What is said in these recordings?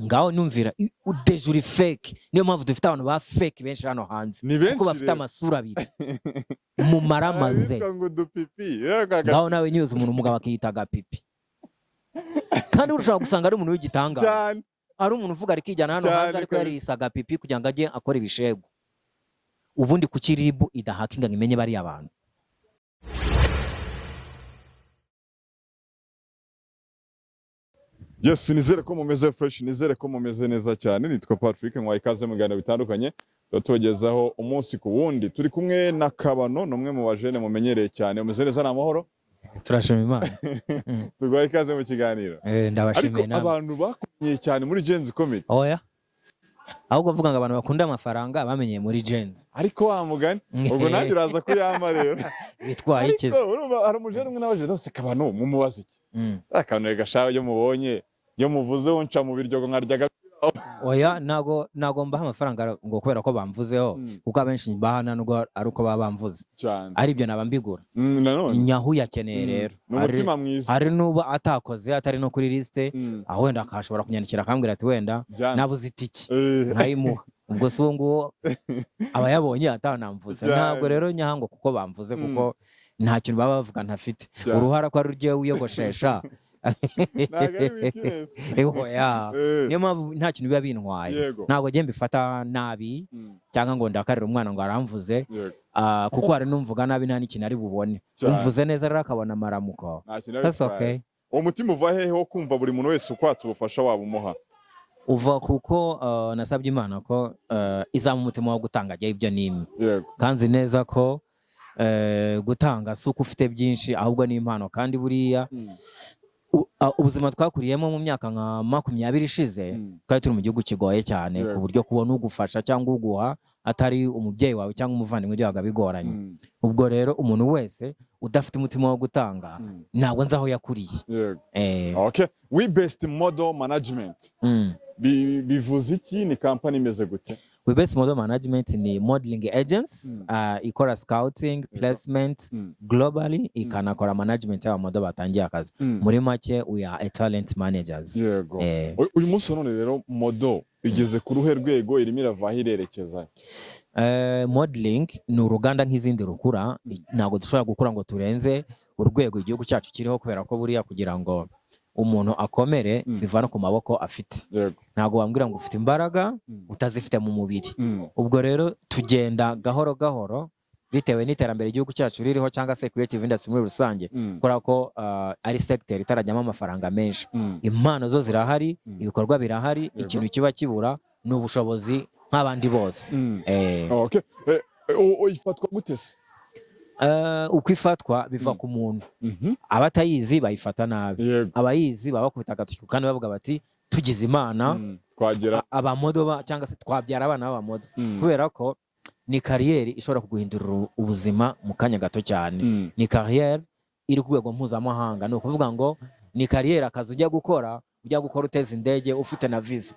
Ngaho numvira déjà uri fake. Niyo mpamvu dufite abantu ba fake benshi hano hanze, Ni benshi kuko bafite rero. amasura abiri mumaramaze. Abitwa ngo udupipi. Ngaho nawe nyuze umuntu, umugabo akiyita agapipi, kandi ushobora gusanga ari umuntu w'igitangaza, ari umuntu uvuga arikijyana hano hanze, ariko yariyise agapipi kugira ngo ajye akora ibishegu. Ubundi kuki RIB idahakinga ngo imenye bariya bantu? Yes, nizere ko mumeze fresh, nizere ko mumeze neza cyane. Nitwa Patrick, nkwaye ikaze mu biganiro bitandukanye tuba tubagezaho umunsi ku wundi. Turi kumwe na Kabano, ni umwe mu bajene mumenyereye cyane. Umeze neza, ni amahoro? Turashima Imana. Tuguhaye ikaze mu kiganiro. Eh, Ariko ndabashimiye namwe. abantu bakumenyeye cyane muri Gen-Z Comedy. Oya, ahubwo mvuga ngo abantu bakunda amafaranga bamenyeye muri Gen-Z. Ariko wa mugani, ubwo nanjye uraza kuyampa rero. Bitwaye iki Ariko se? urumva hari umujene umwe n'abajene bose, Kabano mumubaza iki? Akantu gashaho iyo mubonye, iyo muvuzeho nca mu biryogo nkarya. Oya, ntago mbaha amafaranga ngo kubera ko bamvuzeho, kuko abenshi mbaha nta nubwo ari uko baba bamvuze. Ari ibyo naba mbigura. Nanone Nyahu yakeneye rero. Ni umutima mwiza. Hari n'uba atakoze, atari no kuri lisite, aho wenda akashobora kunyandikira akambwira ati wenda nabuze itike, nkayimuha. Ubwo si uwo nguwo aba yabonye atanamvuze. Ntabwo rero nyahango kuko bamvuze, kuko nta kintu baba bavuga ntafite. Uruhara ko ari uryo wiyogoshesha. Ntabwo ari weakness. Oya, niyo mpamvu nta kintu biba bintwaye. Ntabwo njye mbifata nabi cyangwa ngo ndakarire umwana ngo aramvuze. Ah, kuko hari n'umvuga nabi nta n'ikintu ari bubone. Umvuze neza rero akabona amaramuko. Nta kintu That's bitwaye. okay. Uwo mutima uva hehe wo kumva buri muntu wese ukwatse ubufasha waba umuha? Uva kuko nasabye Imana ko izampa umutima wo gutanga ajya ibyo nimwe, kandi nzi neza ko gutanga si uko ufite byinshi, ahubwo ni impano. Kandi buriya ubuzima twakuriyemo mu myaka nka 20 ishize, twari turi mu gihugu kigoye cyane, ku buryo kubona ugufasha cyangwa uguha atari umubyeyi wawe cyangwa umuvandimwe byabaga bigoranye. Ubwo rero umuntu wese udafite umutima wo gutanga, ntabwo nzi aho yakuriye. Okay, We Best Model Management bivuze iki? Ni company imeze gute? We Best Model Management ni modeling agency ikora scouting, placement globally, ikanakora management y'abamodel batangiye akazi. Muri make, we are a talent managers. Uyu munsi wa none rero model igeze ku ruhe rwego? Irimo irava aho irerekeza? Modeling ni uruganda nk'izindi rukura. Ntabwo dushobora gukura ngo turenze urwego igihugu cyacu kiriho, kubera ko buriya kugira ngo umuntu akomere biva no ku maboko afite. Ntabwo wambwira ngo ufite imbaraga utazifite mu mubiri. Ubwo rero tugenda gahoro gahoro bitewe n'iterambere igihugu cyacu ririho, cyangwa se creative industry muri rusange, kubera ko ari sector itarajyamo amafaranga menshi. Impano zo zirahari, ibikorwa birahari, ikintu kiba kibura ni ubushobozi nk'abandi bose. Okay. Ifatwa gute se? Uko ifatwa biva ku muntu. Abatayizi bayifata nabi, abayizi baba bakubita agatoki kandi bavuga bati tugize Imana, Twagera abamodel cyangwa se twabyara abana b'abamodel, kubera ko ni carrière ishobora kuguhindurira ubuzima mu kanya gato cyane. Ni carrière iri ku rwego mpuzamahanga. Ni ukuvuga ngo ni carrière, akazi ujya gukora uteza indege ufite na visa,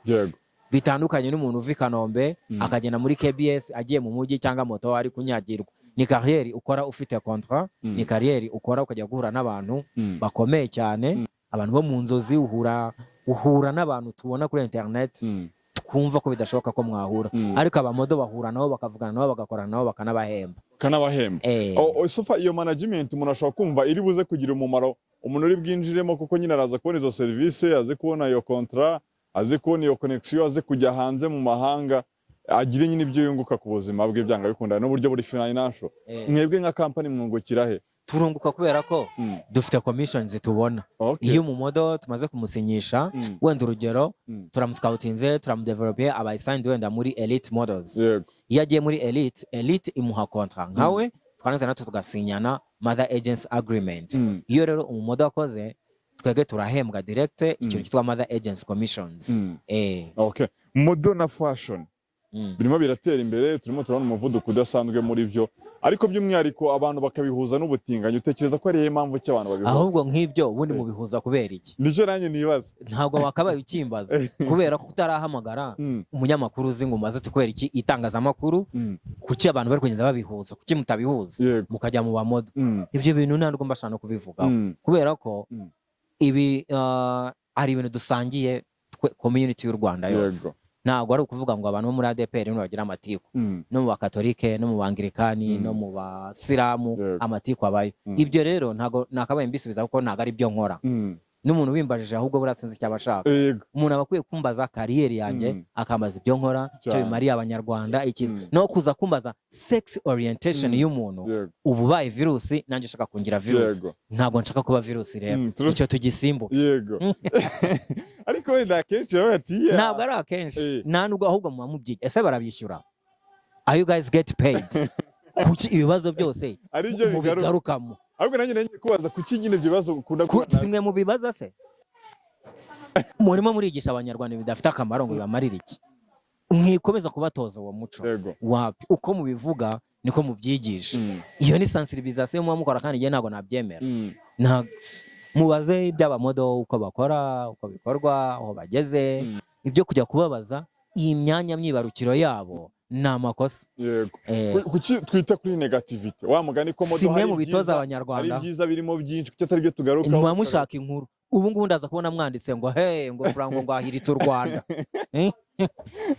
bitandukanye n'umuntu uva i Kanombe akagenda muri KBS agiye mu mujyi, cyangwa moto ari kunyagirwa. Ni carrière ukora ufite contrat, ni carrière ukora ukajya guhura n'abantu bakomeye cyane, abantu bo mu nzozi. Uhura n'abantu tubona kuri internet, twumva ko bidashoboka ko mwahura, ariko abamodel bahura nabo, bakavugana nabo, bagakorana nabo, bakanabahemba. Kanabahemba. So far iyo management umuntu ashobora kumva iri buze kugira umumaro umuntu uri bwinjiremo, kuko nyine araza kubona izo serivisi, aze kubona iyo contrat, aze kubona iyo connection, aze kujya hanze mu mahanga, agire nyine ibyo yunguka ku buzima bwe byanga bikunda n'uburyo buri financial. Mwebwe nka company mwungukira he? Turunguka kubera ko dufite commissions tubona iyo umumodel tumaze kumusinyisha. Wenda urugero, turamuscoutinze, turamudevelope, aba signed wenda muri Elite Models. Iyo agiye muri Elite, Elite imuha contrat nkawe, twarangiza natwe tugasinyana mother agency agreement. Iyo rero umumodel akoze, twebwe turahembwa direct ikintu cyitwa mother agency commissions. Okay, model na fashion birimo biratera imbere, turimo turabona umuvuduko udasanzwe muri byo, ariko by'umwihariko abantu bakabihuza n'ubutinganyi. Utekereza ko ariyo mpamvu ki abantu babihuza? Ahubwo nk'ibyo ubundi mubihuza kubera iki? Nicyo nanjye nibaza. Ntabwo wakabaye ukimbaza, kubera ko utarahamagara umunyamakuru uzi ngo umaze uti kubera iki itangazamakuru, kuki abantu bari kugenda babihuza, kuki mutabihuza mukajya mu bamodel? Ibyo bintu ntabwo mbasha no kubivugaho, kubera ko ibi ari ibintu dusangiye twese. Twe community y'u Rwanda yose. Ntabwo ari ukuvuga ngo abantu bo muri ADEPR nibo bagira amatiku. No mu Bakatolike, no mu Bangirikani, no mu Basilamu, amatiku abayo. Ibyo rero ntabwo nakabaye mbisubiza, kuko ntabwo ari byo nkora. N'umuntu wimbajije ahubwo buriya sinzi icyo aba ashaka. Umuntu aba akwiye kumbaza career yanjye, akambaza ibyo nkora, icyo bimariye Abanyarwanda, ikiza. No kuza kumbaza sex orientation y'umuntu, ubu ubaye virusi, nanjye ushaka kungira virusi. Ntabwo nshaka kuba virusi rero. Icyo tugisimbuke. Yego, ariko wenda akenshi baba bati "Yeah." Ntabwo ari akenshi. Nta nubwo, ahubwo muba mubyiga. Ese barabishyura? Are you guys get paid? Kuki ibibazo byose ari byo bigaruka? Mubigarukamo? Ahubwo nanjye nanjye kubaza, kuki nyine ibyo bibazo ukunda kubona? Simwe mubibaza se? Murimo murigisha Abanyarwanda bidafite akamaro ngo bibamarire iki? Mwikomeza kubatoza uwo muco. Wapi, uko mubivuga niko mubyigisha. Iyo ni sensibilisation muba mukora, kandi njye ntabwo nabyemera. Mubaze iby'aba model, uko bakora, uko bikorwa, aho bageze. Ibyo kujya kubabaza iyi myanya myibarukiro yabo ni amakosa. Kuki twita kuri negativity, wa mugani ko model Si mwe hari mubitoza hari Abanyarwanda. ibyiza birimo byinshi, kuki atari byo tugarukaho? Muba mushaka inkuru. Ubu ngubu ndaza kubona mwanditse ngo he, ngo Franco ngo ahiritse u Rwanda.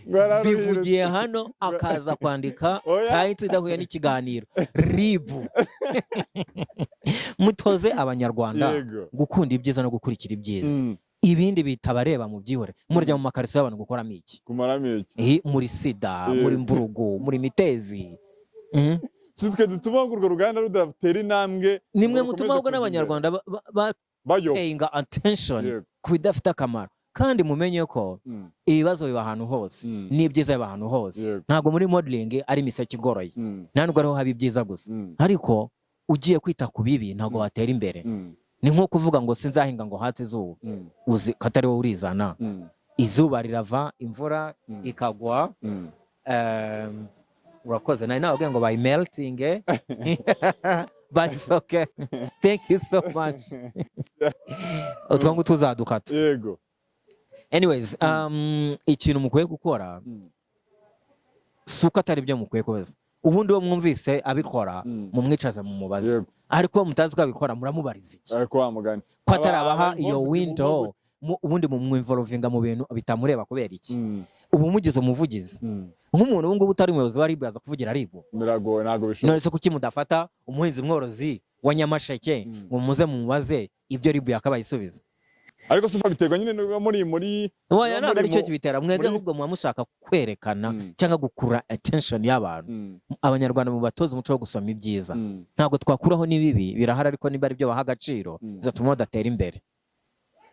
Ngo araruhirutse. Bivugiye hano, akaza kwandika Oya. title idahuye n'ikiganiro. Ribu mutoze Abanyarwanda gukunda ibyiza no gukurikira ibyiza. Ibindi bitabareba mu byihore. Murajya mu makariso y'abantu gukoramo iki? Kumaramo iki? Muri sida, muri mburugu, muri mitezi. Si twe dutuma ngo urwo ruganda rudatera intambwe, Nimwe ngo mutuma rukomeze ahubwo kujya imbere. n'Abanyarwanda Bayoba. paying attention ku bidafite akamaro. Kandi mumenye ko ibibazo biba ahantu hose, n'ibyiza biba ahantu hose. Ntabwo muri modeling ari imiseke igoroye, nta nubwo ariho haba ibyiza gusa. Ariko ugiye kwita ku bibi, ntabwo watera imbere. Ni nko kuvuga ngo sinzahinga ngo hatse izuba, uzi ko atari wowe urizana. Izuba rirava, imvura ikagwa. Urakoze, nari nababwiye ngo bayi melting, but it's okay, thank you so much. Utwo ngo tuzadukata. Anyways, ikintu mukwiye gukora, si uko atari byo mukwiye kubaza. Ubundi uwo mwumvise abikora, mumwicaza mumubaze. Ariko iyo mutazi ko abikora, muramubariza iki? Ariko wa mugani Ko atarabaha aba iyo involved mu window, ubundi mumwinvolvinga mu bintu bitamureba kubera iki? Ubu mugize umuvugizi, nk'umuntu ubu ngubu utari umuyobozi wa RIB, yaza kuvugira RIB? Biragoye, ntabwo bishoboka. None se kuki mudafata umuhinzi mworozi wa Nyamasheke ngo muze mumubaze ibyo RIB yakabaye isubiza? Ariko se biterwa nyine niba muri Oya, niba ntabwo muri ari cyo kibitera. Mwebwe ahubwo muba mushaka kwerekana cyangwa gukurura attention y'abantu. Abanyarwanda mubatoze umuco wo gusoma ibyiza. Ntabwo twakuraho n'ibibi, birahari, ariko niba ari byo baha agaciro, bizatuma badatera imbere.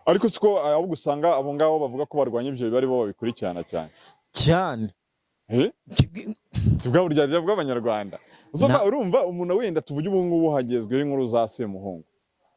Ariko siko, ahubwo usanga abo ngabo bavuga ko barwanya ibyo biba ari bo babikurikirana cyane. Cyane. Eh? Si bwa buryarya bw'Abanyarwanda? Urumva umuntu wenda tuvuge ubu ngubu hagezweho inkuru za Semuhungu,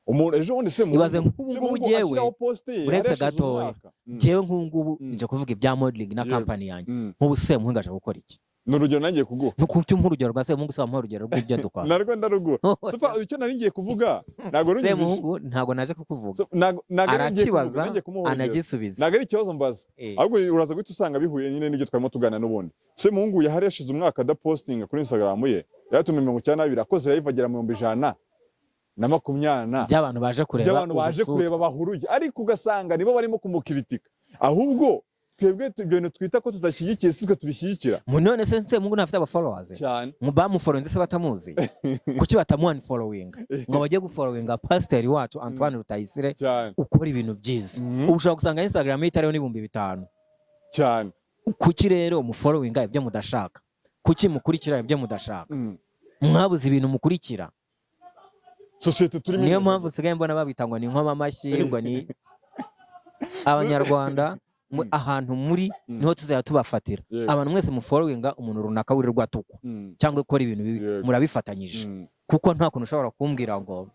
umuntu ejo bundi Semuhungu Ibaze nk'ubu ngubu Semuhungu jyewe, ashyiraho post ye, uretse yari yashize gatoya, umwaka. Njyewe nk'ubu ngubu nje kuvuga ibya modeling na company yanjye. Nk'ubu Semuhungu aje gukora iki? Ni urugero nangiye kuguha. Nuko nk'urugero rwa Semuhungu, se wamuha urugero rw'ibyo dukora? Narwo ndaruguha. Sofa, icyo nari ngiye kuvuga ntabwo runyumvishe. Semuhungu ntabwo naje kukuvuga. So, ntabwo nari ngiye kuvuga, Arakibaza, nangiye kumuha urugero. anagisubiza. Ntabwo ari ikibazo mbaza, ahubwo uraza guhita usanga bihuye nyine n'ibyo twarimo tuganira n'ubundi. Semuhungu yahari yashize umwaka adapostinga kuri Instagram ye, yaratumye 92, akoze live agera mu 120,000 By'abantu baje kureba by'abantu baje ubusutwa. kureba bahuruye, ariko ugasanga nibo barimo kumukritika. Ahubwo twebwe ibyo bintu twita ko tudashyigikiye, si twe tubishyigikira. None se Semuhungu ntafite aba followers? Cyane. Mu bamufollowinze se batamuzi, kuki batamuunfollowinga ngo bajye gufollowinga pasiteri wacu Antoine Rutayisire, ukora ibintu byiza? Ubu ushobora gusanga Instagram ye itariho n'5000. Kuki rero mufollowinga ibyo mudashaka? Kuki mukurikira ibyo mudashaka? Mwabuze ibintu mukurikira? Sosiyete turimo Niyo imeze mpamvu nsigaye mbona babita ngo ni inkomamashyi, ngo ni Abanyarwanda ahantu muri niho tuzajya tubafatira. Abantu mwese mufollowinga umuntu runaka wirirwa atukwa cyangwa ukora ibintu bibi, murabifatanyije, kuko nta kuntu ushobora kumbwira ngo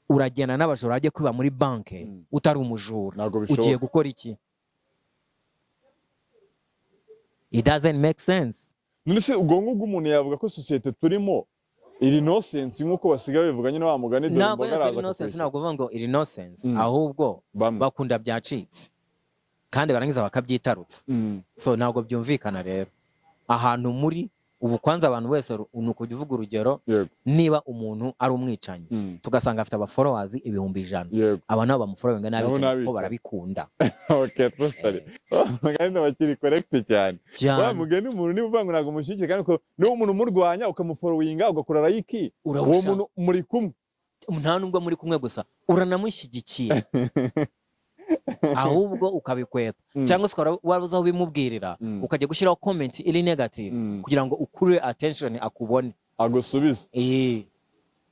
uragenda n'abajura bajye kwiba muri banki utari umujura. Ntabwo Ugiye bishoboka. gukora iki? It doesn't make sense. None se ubwo ngubwo umuntu yavuga ko sosiyete turimo iri nonsense, nk'uko basigaye babivuga nyine, wa mugani, dore Ntabwo imboga yose araza iri nonsense. akakwishyura. Ntabwo uvuga ngo iri nonsense, ahubwo Bamwe bakunda byacitse kandi barangiza bakabyitarutsa. So ntabwo byumvikana rero. Ahantu muri Ubu kwanza abantu wese ni ukujya uvuga urugero, niba umuntu ari umwicanyi, tugasanga afite abafollowers 100,000, aba nabo bamufollowinga Nabo n'abicanyi kuko n'abicanyi. barabikunda. Okay, true, kandi bakiri correct cyane. Wa Cyane. mugani, umuntu niba uvuga ngo ntabwo umushyigikiye, kandi ko niba umuntu umurwanya ukamufollowinga, ugakora like, uwo Urawushaka. muntu muri kumwe. Nta nubwo muri kumwe gusa, uranamushyigikiye, ahubwo ukabikwepa, cyangwa se ukaba wabuze aho ubimubwirira, ukajya gushyiraho comment iri negative kugira ngo ukurure attention, akubone. Agusubize.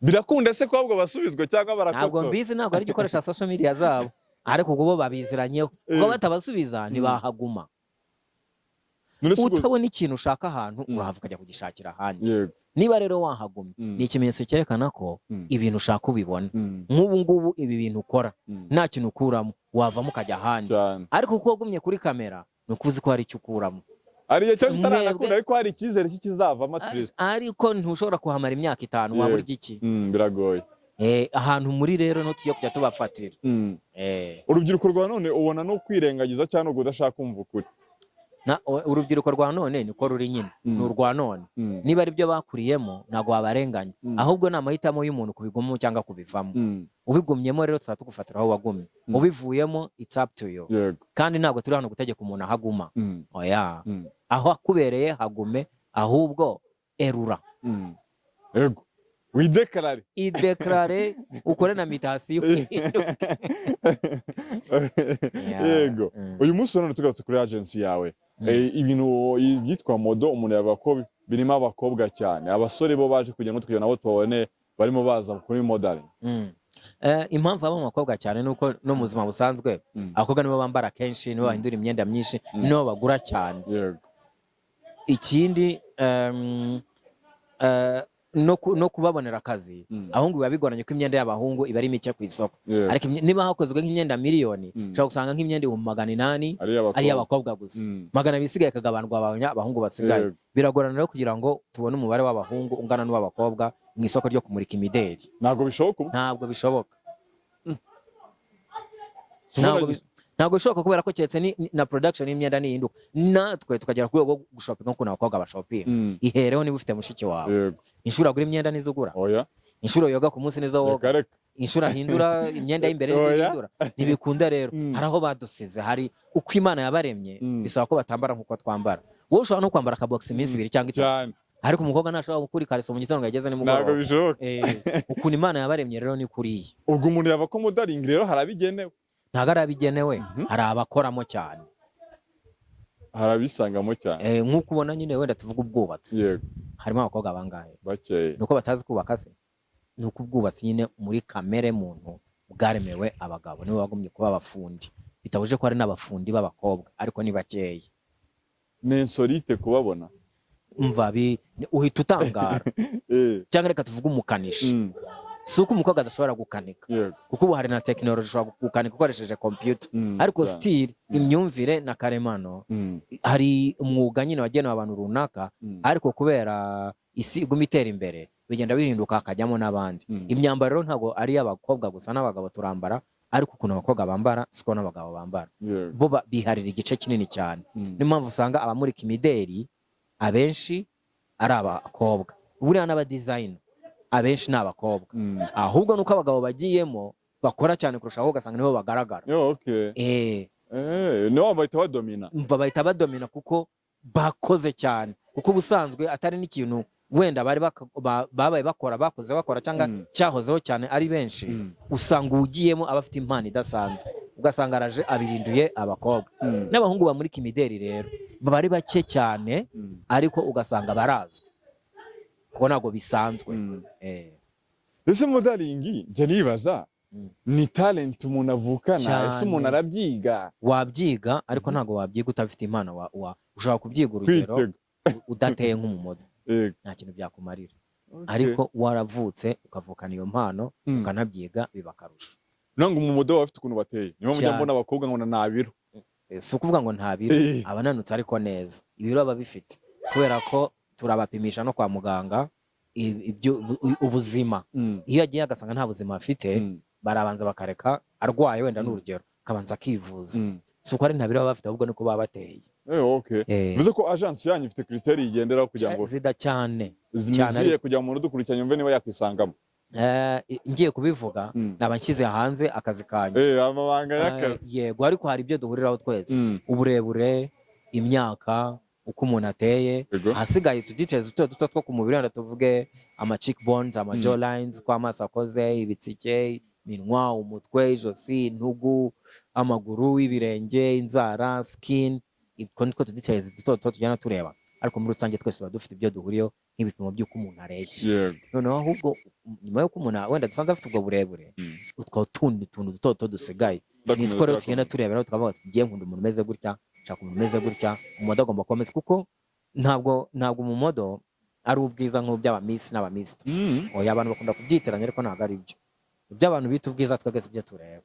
Birakunda se ko ahubwo basubizwa cyangwa Ntabwo barakotora? mbizi, ntabwo ari gukoresha social media zabo, ariko ubwo bo babiziranyeho, kuko batabasubiza ntibahaguma. None se ubwo- Utabona ikintu ushaka ahantu, urahava ukajya kugishakira ahandi. Niba rero wahagumye, ni ikimenyetso cyerekana ko ibintu ushaka ubibona. Nk'ubu ngubu ibi bintu ukora, nta kintu ukuramo, wavamo ukajya ahandi. Ariko kuko wagumye kuri kamera, ni uko uzi ko hari icyo ukuramo. Hari igihe cyose utaranakunda, Mwebwe- ariko hari icyizere cy'ikizavamo at least. Ariko ntushobora kuhamara imyaka 5, waba urya iki? Biragoye. Ahantu muri rero no tugiye kujya tubafatira. Urubyiruko rwa none ubona no kwirengagiza cyangwa kudashaka kumva ukuri? Urubyiruko rwa none niko ruri nyine, ni urwa none. Niba ari byo bakuriyemo, ntabwo wabarenganya, ahubwo ni amahitamo y'umuntu kubigumamo cyangwa kubivamo. Ubigumyemo rero, tuzaba tugufatira aho wagumye. Ubivuyemo, it's up to you. Kandi ntabwo turi hano gutegeka umuntu aho aguma. Oya. Aho akubereye hagume, ahubwo erura. Yego, wideclare. Ideclare, ukore na mutation. Yeah. Yego. Uyu munsi none tugarutse kuri agency yawe. Ibintu byitwa model, umuntu yavuga ko birimo abakobwa cyane, abasore bo baje kugira ngo tugira nabo tubabone barimo baza kuri modeling? Impamvu habamo abakobwa cyane ni uko no mu buzima busanzwe abakobwa nibo bambara kenshi, nibo bahindura imyenda myinshi, nibo bagura cyane. Ikindi, no kubabonera akazi, abahungu biba bigoranye ko imyenda y'abahungu iba ari mike ku isoko. Ariko niba hakozwe nk'imyenda 1,000,000, ushobora gusanga nk'imyenda 800,000 ari iy'abakobwa. Ari iy'abakobwa gusa. 200 isigaye ikagabanwa abahungu basigaye. Biragorana rero kugira ngo tubone umubare w'abahungu ungana n'uw'abakobwa mu isoko ryo kumurika imideli. Ntabwo bishoboka ubu? Ntabwo bishoboka. Ntabwo bishoboka kubera ko keretse na production y'imyenda nihinduka, natwe tukagera ku rwego rwo gushopinga nk'ukuntu abakobwa bashopinga. Ihereho niba ufite mushiki wawe, inshuro agura imyenda nizo ugura, Oya. inshuro yoga ku munsi nizo woga, Reka reka. inshuro ahindura imyenda y'imbere nizo Oya. ihindura. Ntibikunda rero. Hari aho badusize, hari uko Imana yabaremye, bisaba ko batambara nk'uko twambara. Wowe ushobora no kwambara akabogisi iminsi 2 cyangwa 3, ariko umukobwa ntashobora gukura ikariso mu gitondo ngo ayigeze Ntabwo nimugoroba. bishoboka. Ukuntu Imana yabaremye rero ni kuriya. Ubwo umuntu yava ko modeling rero hari abigenewe? Ntabwo ari abigenewe, hari abakoramo cyane. Hari abisangamo cyane. Nk'uko ubona nyine, wenda tuvuga ubwubatsi, harimo abakobwa bangahe? Bakeya. Ni uko batazi kubaka se? Ni uko ubwubatsi nyine muri kamere muntu bwaremewe abagabo, nibo bagumye kuba abafundi. Bitabuje ko hari n'abafundi b'abakobwa, ariko ni bakeya. Ni insolite kubabona. Umva, uhita utangara. Cyangwa reka tuvuge umukanishi. Si uko umukobwa adashobora gukanika, kuko ubu hari na tekinoloji, ushobora gukanika ukoresheje computer, ariko still imyumvire na karemano, hari umwuga nyine wagenewe abantu runaka, ariko kubera isi iguma itera imbere, bigenda bihinduka hakajyamo n'abandi. Imyambaro rero ntabwo ari iy'abakobwa gusa, n'abagabo turambara, ariko ukuntu abakobwa bambara siko n'abagabo bambara. Bo biharira igice kinini cyane. Niyo mpamvu usanga abamurika imideri abenshi ari abakobwa, buriya n'abadizayina abenshi ni abakobwa. Ahubwo nuko abagabo bagiyemo bakora cyane kurushaho, ugasanga nibo bagaragara. Yo, okay. Nibo bahita badomina. Umva, bahita badomina kuko bakoze cyane, kuko ubusanzwe atari n'ikintu wenda bari babaye bakora, bakoze bakora cyangwa cyahozeho cyane ari benshi. Usanga uwugiyemo aba afite impano idasanzwe, ugasanga araje abirinduye abakobwa. N'abahungu bamurika imideri rero baba ari bake cyane, ariko ugasanga barazwi kuko ntabwo bisanzwe. Ese modeling, njya nibaza, ni talent umuntu avukana? Cyane. Ese umuntu arabyiga? Wabyiga, ariko ntabwo wabyiga utabifite impano. Ushobora kubyiga, urugero, Kwitega. udateye nk'umumodel, nta kintu byakumarira. Ariko waravutse ukavukana iyo mpano, ukanabyiga, biba akarusho. Ntabwo mu model baba bafite ukuntu bateye, niyo mujya Cyane. mbona abakobwa ngo nta biro. Si ukuvuga ngo nta biro, abananutse ariko neza ibiro aba bifite, kubera ko turabapimisha no kwa muganga ibyo ubuzima. Iyo agiye agasanga nta buzima afite, barabanza bakareka, arwaye wenda n'urugero, akabanza akivuza. Si uko ari nta biro baba bafite, ahubwo niko baba bateye. Okay. Bivuze ko agence yanyu ifite critères igenderaho kugira ngo Zida cyane cyane. Niziye kugira ngo umuntu udukurikiranye yumve niba yakwisangamo. Ngiye kubivuga, naba nshyize hanze akazi kanjye. Amabanga y'akazi. Yego, ariko hari ibyo duhuriraho twese: uburebure, imyaka, uko umuntu ateye. Ahasigaye utudetails duto duto two ku mubiri, wenda tuvuge ama cheekbones, ama jawlines, ko amaso akoze, ibitsike, iminwa, umutwe, ijosi, intugu, amaguru, ibirenge, inzara, skin. Utwo nitwo tudetails duto duto tugenda tureba, ariko muri rusange twese tuba dufite ibyo duhuriyeho nk'ibipimo by'uko umuntu areshya. Noneho ahubwo nyuma y'uko umuntu wenda dusanze afite ubwo burebure, utwo tundi tuntu duto duto dusigaye Ndakomeza. nitwo rero tugenda turebera, tukavuga tuti: "Ngiye nkunda umuntu umeze gutya, nshaka umuntu umeze gutya." Umumodel agomba kuba ameze, kuko ntabwo umumodel ari ubwiza nk'uby'abamiss n'abamister. Oya, abantu bakunda kubyitiranya, ariko ntabwo ari byo. Ibyo abantu bita ubwiza, twebwe si byo tureba.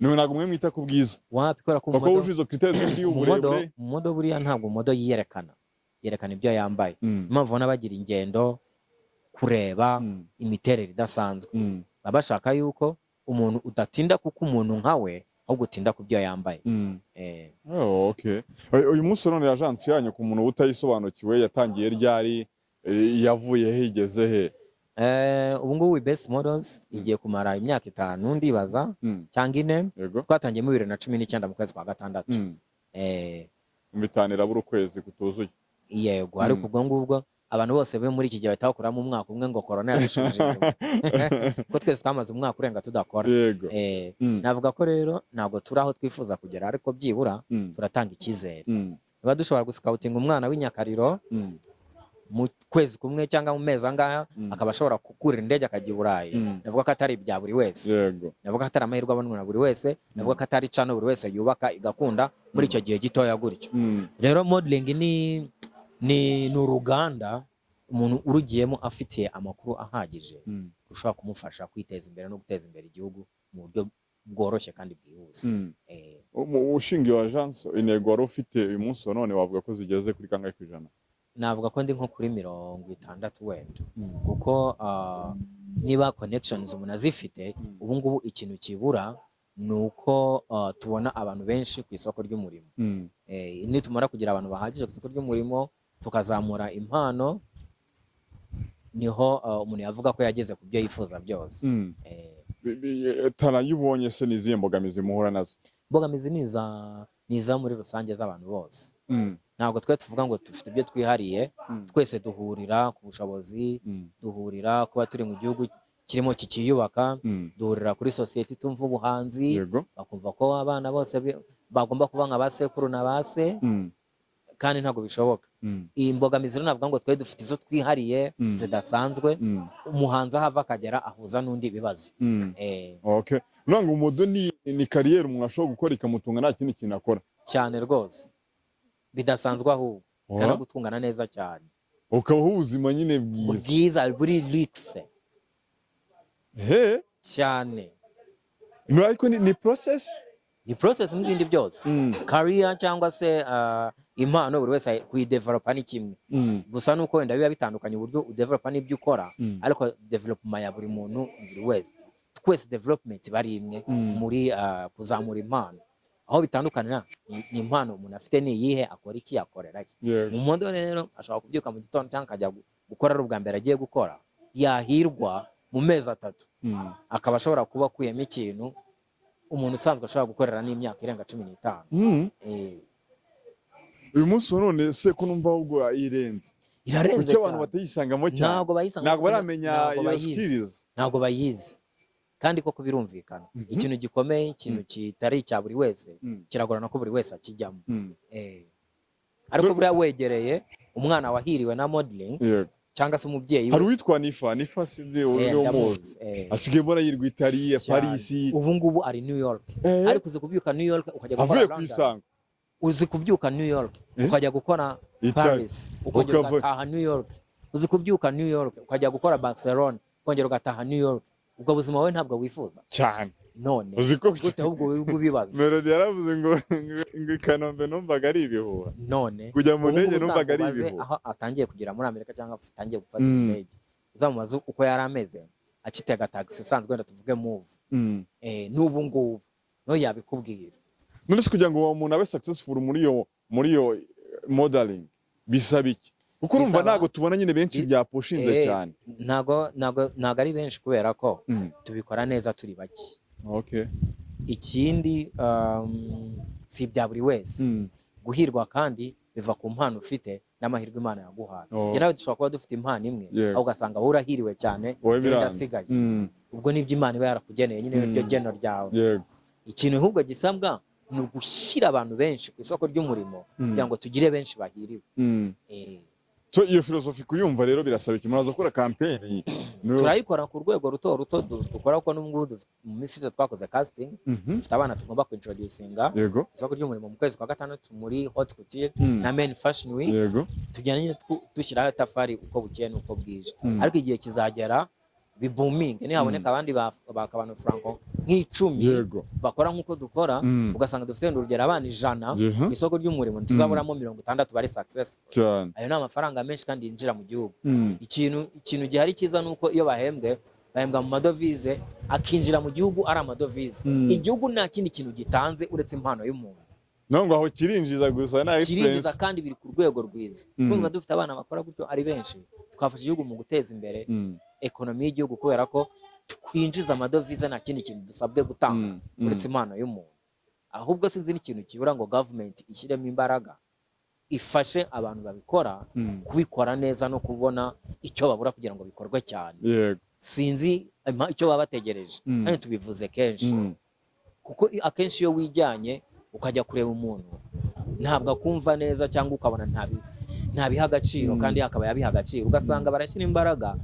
Niwe ntabwo mwe mwita ku bwiza? Wapi, kubera ko Kuko umumodel wujuje izo critères zindi, umumodel uburebure. Umumodel buriya ntabwo umumodel yiyerekana, yerekana ibyo yambaye. Impamvu ubona bagira ingendo kureba imiterere idasanzwe, baba bashaka yuko umuntu udatinda kuko umuntu nkawe, ahubwo utinda ku byo yambaye. Oh, okay. Uyu munsi none agence yanyu, ku muntu utayisobanukiwe, yatangiye ryari? Yavuye he, igeze he? Ubu ngubu Best Models igiye kumara imyaka 5, ndibaza, cyangwa 4. Twatangiye muri 2019 mu kwezi kwa gatandatu. Mu 5 irabura ukwezi kutuzuye. Yego, ariko ubwo ngubwo abantu bose bo muri iki gihe bahita bakuramo umwaka umwe ngo corona yadushubije inyuma, kuko twese twamaze umwaka urenga tudakora. Navuga ko rero ntabwo turi aho twifuza kugera, ariko byibura turatanga icyizere. Niba dushobora guscoutinga umwana w'inyakariro mu kwezi kumwe cyangwa mu mezi angahe, akaba ashobora kurira indege akajya i Burayi, navuga ko atari ibya buri wese. Navuga ko atari amahirwe abonwa na buri wese. Navuga ko atari channel buri wese yubaka igakunda muri icyo gihe gitoya gutyo. Rero modeling ni uruganda umuntu urugiyemo afitiye amakuru ahagije rushobora kumufasha kwiteza imbere no guteza imbere igihugu mu buryo bworoshye kandi bwihuse. Ushinga iyo agence, intego wari ufite, uyu munsi wa none wavuga ko zigeze kuri kangahe ku ijana? Navuga ko ndi nko kuri 60 wenda, kuko niba connections umuntu azifite, ubu ngubu ikintu kibura ni uko tubona abantu benshi ku isoko ry'umurimo. Nitumara kugira abantu bahagije ku isoko ry'umurimo, tukazamura impano, niho umuntu yavuga ko yageze ku byo yifuza byose. Talent iyo ubonye se, ni izihe mbogamizi muhura nazo? Imbogamizi ni iza muri rusange z'abantu bose. Ntabwo twe tuvuga ngo dufite ibyo twihariye. Twese duhurira ku bushobozi, duhurira kuba turi mu gihugu kirimo kikiyubaka, duhurira kuri sosiyete itumva ubuhanzi, bakumva ko abana bose bagomba kuba nka ba sekuru na ba se, kandi ntabwo bishoboka. Iyi mbogamizi rero, navuga ngo twe dufite izo twihariye zidasanzwe. Umuhanzi aho ava akagera ahuza n'undi ibibazo. Okay. Nuvuga ngo umumodel ni carrière umuntu ashobora gukora ikamutunga nta kindi kintu akora? Cyane rwose, bidasanzwe ahubwo, kandi gutungana neza cyane. Ukabaho ubuzima nyine bwiza. Bwiza, buri luxe. He? Cyane. No, ariko ni process. Ni process nk'ibindi byose. Career cyangwa se impano, buri wese kuyidevelopa ni kimwe, gusa nuko wenda biba bitandukanye uburyo udevelopa n'ibyo ukora, ariko development ya buri muntu, buri wese, twese development iba ari imwe muri kuzamura impano. Aho bitandukanira ni impano umuntu afite ni iyihe, akora iki, akorera iki. Mu model rero ashobora kubyuka mu gitondo cyangwa akajya gukora ari ubwa mbere agiye gukora, yahirwa mu mezi 3 akaba ashobora kuba akuyemo ikintu umuntu usanzwe ashobora gukorera n'imyaka irenga 15. Uyu munsi wa none se, ko numva ahubwo irenze? Irarenze Kuki abantu cyane. batayisangamo cyane? Ntabwo bayisanga. Ntabwo baramenya Ntabwo iyo bayizi. skills. Ntabwo bayizi, kandi koko birumvikana. Ikintu gikomeye, ikintu kitari icya buri wese, kiragorana ko buri wese akijyamo. Ariko buriya wegereye umwana wahiriwe na modeling cyangwa se umubyeyi we. Hari uwitwa Nifa, Nifa sinzi uri umuzi? Ndamuzi. Asigaye mbona yirwa Italy ya Cyane. Paris. Ubu ngubu ari New York. Ariko uzi kubyuka New York ukajya gukora Avuye ku London? Isango. Uzi kubyuka New York ukajya gukora Italy. Paris, ukongera ugataha New York? Uzi kubyuka New York ukajya gukora Barcelona, ukongera ugataha New York? Ubwo buzima wowe ntabwo wifuza? Cyane. None Uzi ko gute ahubwo wowe ubibaza? Melody yaravuze ngo i Kanombe numvaga ari ibihuha, None kujya mu ubu ndege ngubu numvaga ari uzamubaze ibihuha. aho atangiye kugera muri Amerika cyangwa atangiye gufata indege, uzamubaze uko yari ameze akitega taxi isanzwe, wenda tuvuge Move, n'ubu ngubu no yabikubwira. None se kugira ngo uwo muntu abe successful muri iyo modeling bisaba iki? Kuko urumva ntabwo tubona nyine benshi byapushinze cyane. Ntago ari benshi kubera ko tubikora neza turi bake. Ikindi, si ibya buri wese. Guhirwa kandi biva ku mpano ufite n'amahirwe Imana yaguhaye. Njye nawe dushobora kuba dufite impano imwe, aho ugasanga wowe urahiriwe cyane, Wowe njyewe biranze. ndasigaye. Ubwo nibyo Imana iba yarakugeneye nyine, niryo geno ryawe. Ikintu ahubwo gisabwa ni ugushyira abantu benshi ku isoko ry'umurimo kugira ngo tugire benshi bahiriwe. So iyo filozofi kuyumva rero birasaba iki? Muraza gukora campaign? Turayikora ku rwego ruto ruto dukora, kuko n'ubu ngubu mu minsi ishize twakoze casting. Dufite abana tugomba kuintroducinga ku isoko ry'umurimo mu kwezi kwa gatandatu muri Haute Couture na Men Fashion Week. Tugenda nyine dushyiraho itafari uko bukeye n'uko bwije, ariko igihe kizagera bibuminge, nihaboneka abandi ba Kabano Franco nk'icumi bakora nk'uko dukora, ugasanga dufite wenda urugero abana 100 ku isoko ry'umurimo, ntituzaburamo 60 bari successful. Ayo ni amafaranga menshi kandi yinjira mu gihugu. Ikintu gihari cyiza ni uko iyo bahembwe, bahembwa mu madovize, akinjira mu gihugu ari amadovize. Igihugu nta kindi kintu gitanze uretse impano y'umuntu. No ngo aho kirinjiza gusa nta Kirinjiza expense. kandi biri ku rwego rwiza. Urumva dufite abana bakora gutyo ari benshi, twafasha igihugu mu guteza imbere economy y'igihugu, kubera ko twinjiza amadovize nta kindi kintu dusabwe gutanga uretse impano y'umuntu. Ahubwo sinzi n'ikintu kibura ngo government ishyiremo imbaraga, ifashe abantu babikora kubikora neza no kubona icyo babura kugira ngo bikorwe cyane. Sinzi icyo baba bategereje. Kandi tubivuze kenshi, kuko akenshi iyo wijyanye ukajya kureba umuntu, ntabwo akumva neza cyangwa ukabona ntabiha agaciro, kandi akaba yabiha agaciro. Ugasanga barashyira imbaraga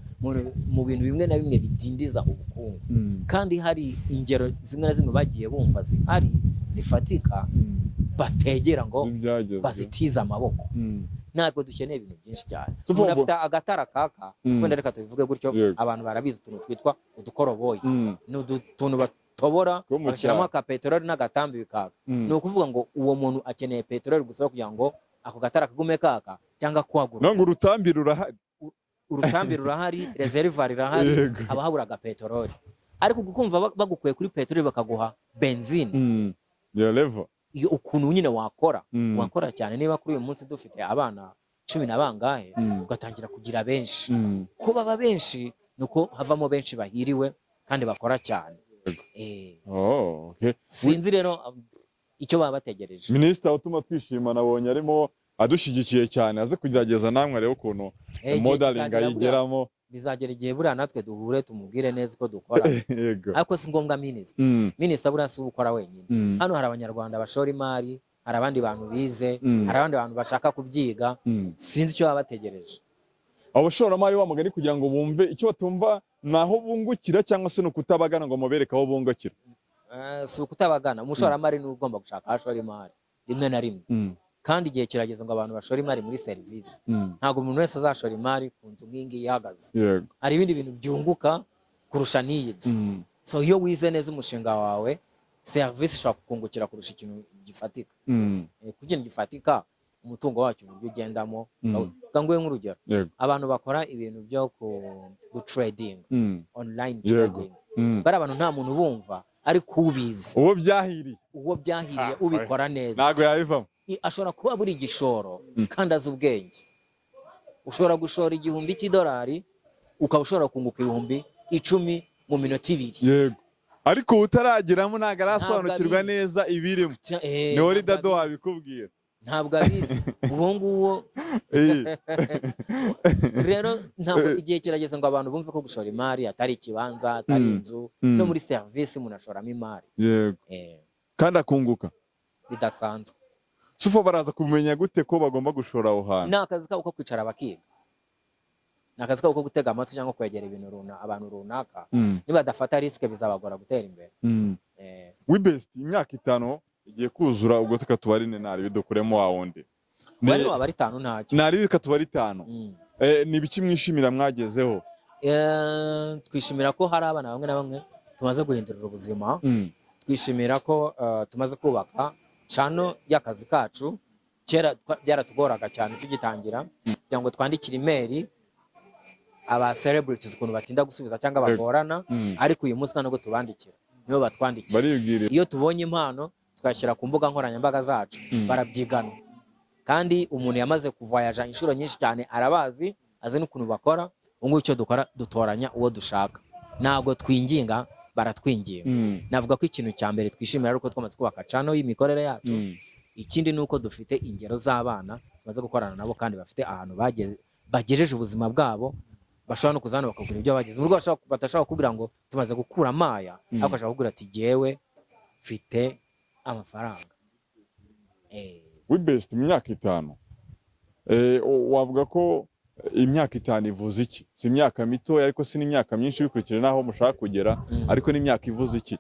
mu bintu bimwe na bimwe bidindiza ubukungu, kandi hari ingero zimwe na zimwe bagiye bumva zihari zifatika bategera ngo Z'ibyagezweho. bazitize amaboko. Ntabwo dukeneye ibintu byinshi cyane. So, Umuntu afite agatara kaka, wenda reka tubivuge gutyo, abantu barabizi utuntu twitwa udukoroboyi. Ni utuntu batobora, Two mu bagashyiramo cyaro. akapeteroli n'agatambi, bikaka. Ni ukuvuga ngo uwo muntu akeneye peteroli gusa kugira ngo ako gatara kagume kaka cyangwa kwagura. No ngo urutambi rurahari. Urutambi rurahari, reservoir irahari, haba habura agapeteroli. Ariko ukumva bagukuye kuri peteroli bakaguha benzine, Iyo level. Iyo ukuntu nyine wakora, wakora cyane. Niba kuri uyu munsi dufite abana cumi na bangahe, ugatangira kugira benshi, ko baba benshi nuko havamo benshi bahiriwe kandi bakora cyane. Oh, okay. Sinzi rero icyo baba bategereje. Minisita utuma twishima nabonye arimo adushyigikiye cyane, aze kugerageza namwe arebe ukuntu Igihe modeling kizagera buriya, ayigeramo. bizagera igihe buriya natwe duhure tumubwire neza uko dukora. Ariko si ngombwa minisita. Minisita buriya si we ukora wenyine. Hano hari Abanyarwanda bashora imari, hari abandi bantu bize, hari abandi bantu bashaka kubyiga. Sinzi icyo baba bategereje. Abo bashoramari wa mugani, kugira ngo bumve icyo batumva, ni aho bungukira cyangwa se ni ukutabagana ngo mubereke aho bungukira? Si ukutabagana. Umushoramari ni ugomba gushaka aho ashora imari rimwe na rimwe, kandi igihe kirageze ngo abantu bashore imari muri serivisi. Ntabwo umuntu wese azashora imari ku nzu nk'iyi ngiyi ihagaze. Hari ibindi bintu byunguka kurusha n'iyi nzu. So iyo wize neza umushinga wawe, serivisi ishobora kukungukira kurusha ikintu gifatika. Ku kintu gifatika, umutungo wacyo uburyo ugendamo. Reka nguhe nk'urugero. Abantu bakora ibintu byo ku gutrading, online trading, bari abantu nta muntu ubumva, ariko ubizi, Uwo byahiriye, uwo byahiriye, Ah, ubikora neza, ntabwo yabivamo. Ashobora kuba buri gishoro kandi azi ubwenge. Ushobora gushora $1000 ukaba ushobora kunguka 10,000 mu minota 2. Yego, ariko utarageramo ntabwo arasobanukirwa Abizi. neza ibirimo. Niho Ntabwo Ridado abizi. wabikubwira. Ntabwo abizi uwo nguwo. Rero ntabwo, igihe kirageze ngo abantu bumve ko gushora imari atari ikibanza, atari inzu, no muri serivisi umuntu ashoramo imari. Kandi akunguka Bidasanzwe. Sufo baraza kumenya gute ko bagomba gushora aho hantu? Ni akazi kabo ko kwicara bakiga, ni akazi kabo ko gutega amatwi cyangwa kwegera ibintu abantu runaka. Nibadafata risk bizabagora gutera imbere. Wibest imyaka 5 igiye kuzura, ubwo tuka tubarine ntari bidukuremo wa wundi. Wari waba ari 5 ntacyo. Ntari reka tubare 5. Ni ibiki mwishimira mwagezeho? Twishimira ko hari abana bamwe na bamwe tumaze guhindurira ubuzima. Twishimira ko tumaze kubaka channel y'akazi kacu. Kera byaratugoraga cyane tugitangira kugira ngo twandikire email aba celebrities, ukuntu batinda gusubiza cyangwa bagorana, ariko uyu munsi nta nubwo tubandikira, nibo batwandikira. Baribwirira. Iyo tubonye impano tugashyira ku mbuga nkoranyambaga zacu, barabyigana. Kandi umuntu yamaze kuvoyaja inshuro nyinshi cyane, arabazi, azi n'ukuntu bakora. Ubu ngubu icyo dukora, dutoranya uwo dushaka, ntabwo twinginga, baratwinginga. Navuga ko ikintu cya mbere twishimira ari uko twamaze kubaka channel y'imikorere yacu. Ikindi ni uko dufite ingero z'abana tumaze gukorana nabo kandi bafite ahantu bageze, bagejeje ubuzima bwabo, bashobora no kuza hano bakagura ibyo bageze mu rugo. Badashobora kukubwira ngo tumaze gukura amaya, ariko ashobora kukubwira ati: "Jyewe mfite amafaranga." We Best mu myaka 5, wavuga ko imyaka 5 ivuze iki? Si imyaka mitoya, ariko si n'imyaka myinshi bikurikije n'aho mushaka kugera, ariko n'imyaka ivuze iki?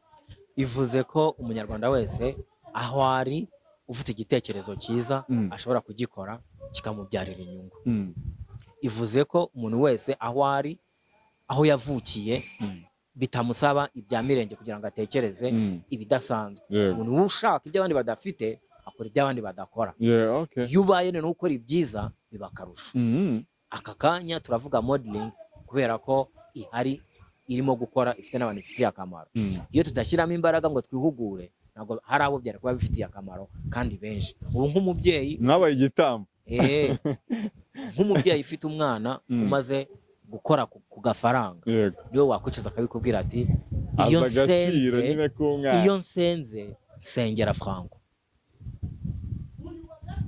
Ivuze ko Umunyarwanda wese aho ari ufite igitekerezo cyiza ashobora kugikora kikamubyarira inyungu. Ivuze ko umuntu wese aho ari, aho yavukiye, bitamusaba ibya mirenge kugira ngo atekereze ibidasanzwe. Umuntu ushaka ibyo abandi badafite akora ibyo abandi badakora. Iyo ubaye noneho ukora ibyiza, biba akarusho. Aka kanya turavuga modeling kubera ko ihari, irimo gukora, ifite n'abantu ifitiye akamaro. Iyo tudashyiramo imbaraga ngo twihugure, ntabwo hari abo byari kuba bifitiye akamaro kandi benshi ubu nk'umubyeyi Mwabaye igitambo. Nk'umubyeyi ufite umwana umaze gukora ku gafaranga, niwe wakwicaza akabikubwira ati: Azi "Iyo agaciro nsenze, nyine k'umwana. iyo nsenze, sengera Franco,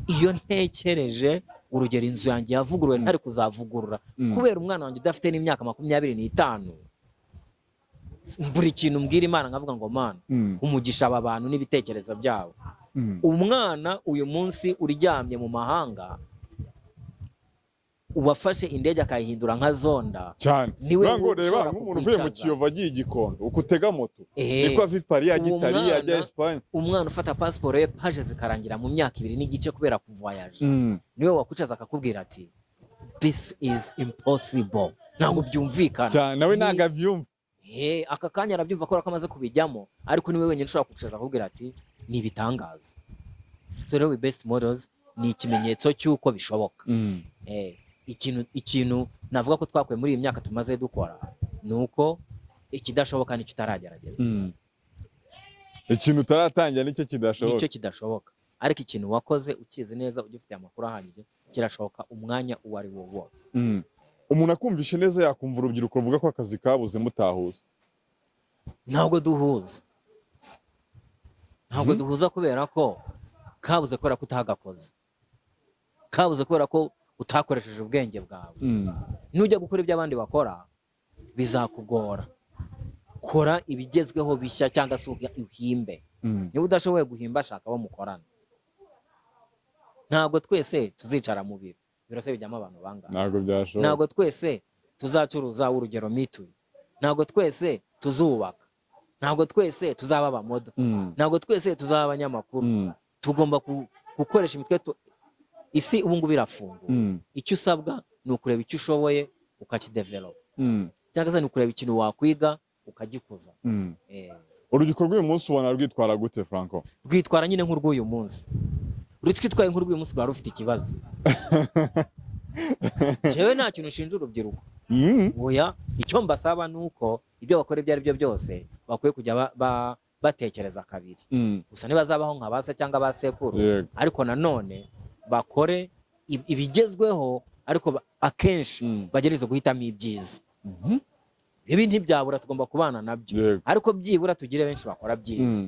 iyo ntekereje urugero inzu yanjye yavuguruwe ntari kuzavugurura kubera umwana wanjye udafite n'imyaka 25, buri kintu mbwira Imana nkavuga ngo: 'Mana, umugisha aba bantu n'ibitekerezo byabo.'" Umwana uyu munsi uryamye mu mahanga, uwafashe indege akayihindura nka zonda, Cyane. niwe Niyo ngo reba ushobora nk'umuntu uvuye mu kukwicaza. Kiyovu agiye i Gikondo, uko utega moto, niko ava i Paris ajya Uwo Italie, ajya Espagne. Umwana ufata pasiporo ye, paje zikarangira mu myaka 2 n'igice kubera kuvoyaje, niwe wakwicaza akakubwira ati: "This is impossible, ntabwo byumvikana." Cyane, nawe ntabwo abyumva. Aka kanya arabyumva kubera ko amaze kubijyamo, ariko niwe wenyine ushobora kwicaza akakubwira ati: "Ni ibitangaza." So rero We Best Models ni ikimenyetso cy'uko bishoboka. Ikintu navuga ko twakuye muri iyi myaka tumaze dukora ni uko ikidashoboka nicyo utaragerageza. Ikintu utaratangira nicyo kidashoboka. Nicyo kidashoboka, ariko ikintu wakoze ukizi neza, ugifitiye amakuru ahagije, kirashoboka umwanya uwo ari wo wose. Umuntu akumvishe neza, yakumva urubyiruko ruvuga ko akazi kabuze mutahuza. Ntabwo duhuza, ntabwo duhuza, kubera ko kabuze kubera ko utagakoze, kabuze kubera ko utakoresheje ubwenge bwawe. Nujya gukora ibyo abandi bakora bizakugora. Kora ibigezweho bishya cyangwa se uhimbe. Niba udashoboye guhimba, shaka abo mukorana. Ntabwo twese tuzicara mu biro. Biro se bijyamo abantu bangahe? Ntabwo byashoboka. Ntabwo twese tuzacuruza, urugero mituyu. Ntabwo twese tuzubaka, ntabwo twese tuzaba aba model, ntabwo twese tuzaba abanyamakuru. Tugomba gukoresha imitwe. Isi ubu ngubu irafunguye. Icyo usabwa ni ukureba icyo ushoboye ukakidevelopa, cyangwa se ni ukureba ikintu wakwiga ukagikuza. Urubyiruko rw'uyu munsi ubona rwitwara gute, Franco? Rwitwara nyine nk'urw'uyu munsi. Rutwitwaye nk'urw'uyu munsi rwaba rufite ikibazo. Jewe nta kintu ushinja urubyiruko. Oya, icyo mbasaba ni uko ibyo bakora ibyo ari byo byose bakwiye kujya batekereza kabiri. Gusa ntibazabaho nka ba se cyangwa ba sekuru, ariko nanone bakore ibigezweho, ariko akenshi bagerageze guhitamo ibyiza. Ibi ntibyabura, tugomba kubana nabyo, ariko byibura tugire benshi bakora byiza,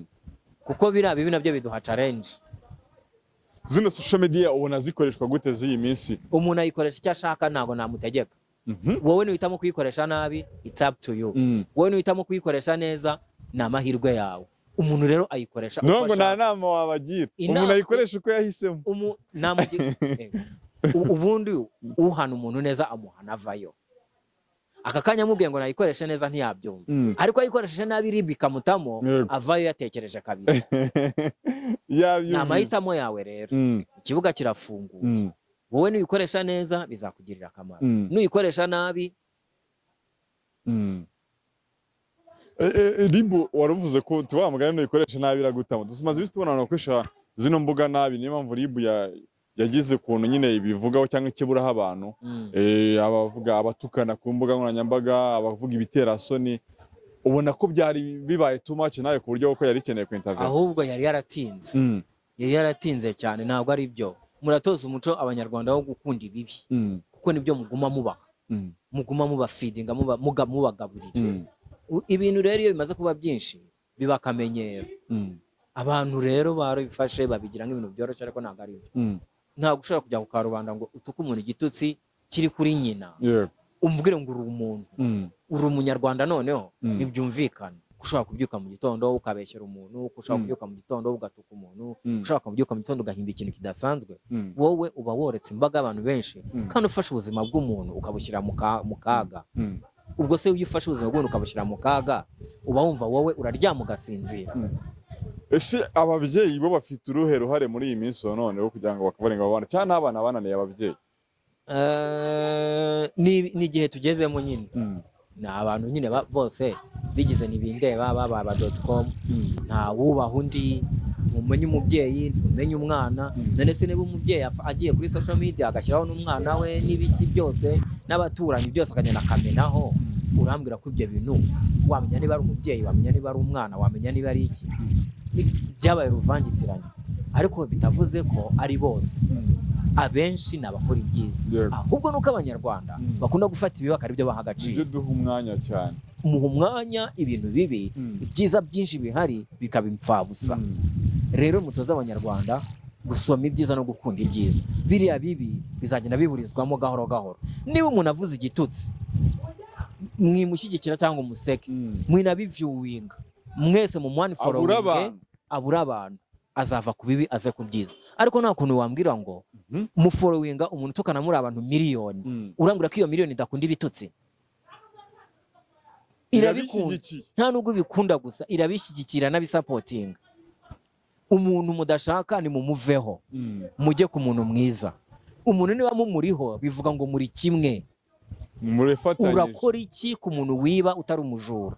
kuko biriya bibi nabyo biduha challenge. Zino social media ubona zikoreshwa gute z'iyi minsi? Umuntu ayikoresha icyo ashaka, ntabwo namutegeka. Wowe nuhitamo kuyikoresha nabi, it's up to you. Wowe nuhitamo kuyikoresha neza, ni amahirwe yawe. Umuntu rero ayikoresha uko Niyo ngo nta ashaka. nama wabagira? Umuntu ayikoresha uko yahisemo. Ubundi uhana umuntu neza amuhana avayo. Aka kanya amubwiye ngo nayikoreshe neza ntiyabyumva, ariko ayikoresheje nabi RIB ikamutamo, avayo yatekereje kabiri. Ni Yabyumvise. amahitamo yawe rero. Ikibuga kirafunguye. Wowe nuyikoresha neza bizakugirira akamaro, nuyikoresha nabi. RIB waravuze ko tuba mugani, nuyikoresha nabi iragutama. Tumaze iminsi tubona abantu bakoresha zino mbuga nabi, niyo mpamvu RIB yagize ukuntu nyine ibivugaho cyangwa ikiburaho abantu. Abavuga, abatukana ku mbuga nkoranyambaga, abavuga ibiterasoni. Ubona ko byari bibaye too much nawe, ku buryo ko yari ikeneye ku intervene. Ahubwo yari yaratinze. Yari yaratinze cyane. Ntabwo ari byo. Muratoza umuco Abanyarwanda wo gukunda ibibi, kuko nibyo muguma mubaha, muguma mubafeedinga, mubagaburira. Ibintu rero iyo bimaze kuba byinshi biba akamenyero. Abantu rero barabifashe, babigira nk'ibintu byoroshye, ariko ntabwo ari byo. Ntabwo ushobora kujya ku karubanda ngo utuke umuntu igitutsi kiri kuri nyina, umubwire ngo uri umuntu, uri Umunyarwanda. Noneho ntibyumvikana ko ushobora kubyuka mu gitondo ukabeshyera umuntu, ko ushobora kubyuka mu gitondo ugatuka umuntu, ushobora kubyuka mu gitondo ugahimba ikintu kidasanzwe. Wowe uba woretse imbaga y'abantu benshi, kandi ufashe ubuzima bw'umuntu ukabushyira mu kaga. Ubwo se iyo ufashe ubuzima bw'umuntu ukabushyira mu kaga, uba wumva wowe uraryama ugasinzira? Ese ababyeyi bo bafite uruhe ruhare muri iyi minsi wa none wo kugira ngo bakabarenga abo bana, cyangwa n'abana bananiye ababyeyi? Ni igihe tugezemo nyine, ni abantu nyine bose bigize ntibindeba, baba aba .com. Nta wubaha undi, ntumenye umubyeyi, ntumenye umwana. None se niba umubyeyi agiye kuri social media agashyiraho n'umwana we n'ibiki byose n'abaturanyi byose, akagenda akamenaho, urambwira ko ibyo bintu wamenya niba ari umubyeyi, wamenya niba ari umwana, wamenya niba ari iki? Byabaye uruvangitirane, ariko bitavuze ko ari bose. Abenshi ni abakora ibyiza. Ahubwo nuko Abanyarwanda bakunda gufata ibibi bakaba aribyo baha agaciro. Nibyo duha umwanya cyane. Muha umwanya ibintu bibi, ibyiza byinshi bihari bikaba impfabusa. Rero mutoze Abanyarwanda gusoma ibyiza no gukunda ibyiza. Biriya bibi bizagenda biburizwamo gahoro gahoro. Niba umuntu avuze igitutsi, mwimushyigikira cyangwa umuseke, mwinabiviewinga mwese mu Abura unfollowinge. abantu. Abura abantu, azava ku bibi aze ku byiza. Ariko nta kuntu wambwira ngo mufollowinga umuntu utukana muri abantu miliyoni, urambwira ko iyo miliyoni idakunda ibitutsi? Irabikunda. Irabishyigikiye. Nta nubwo ibikunda gusa, irabishyigikira, n'abisupportinga. Umuntu mudashaka ni mumuveho, mujye ku muntu mwiza. Umuntu niba mumuriho, bivuga ngo muri kimwe. Murifatanyije. Urakora iki ku muntu wiba utari umujura?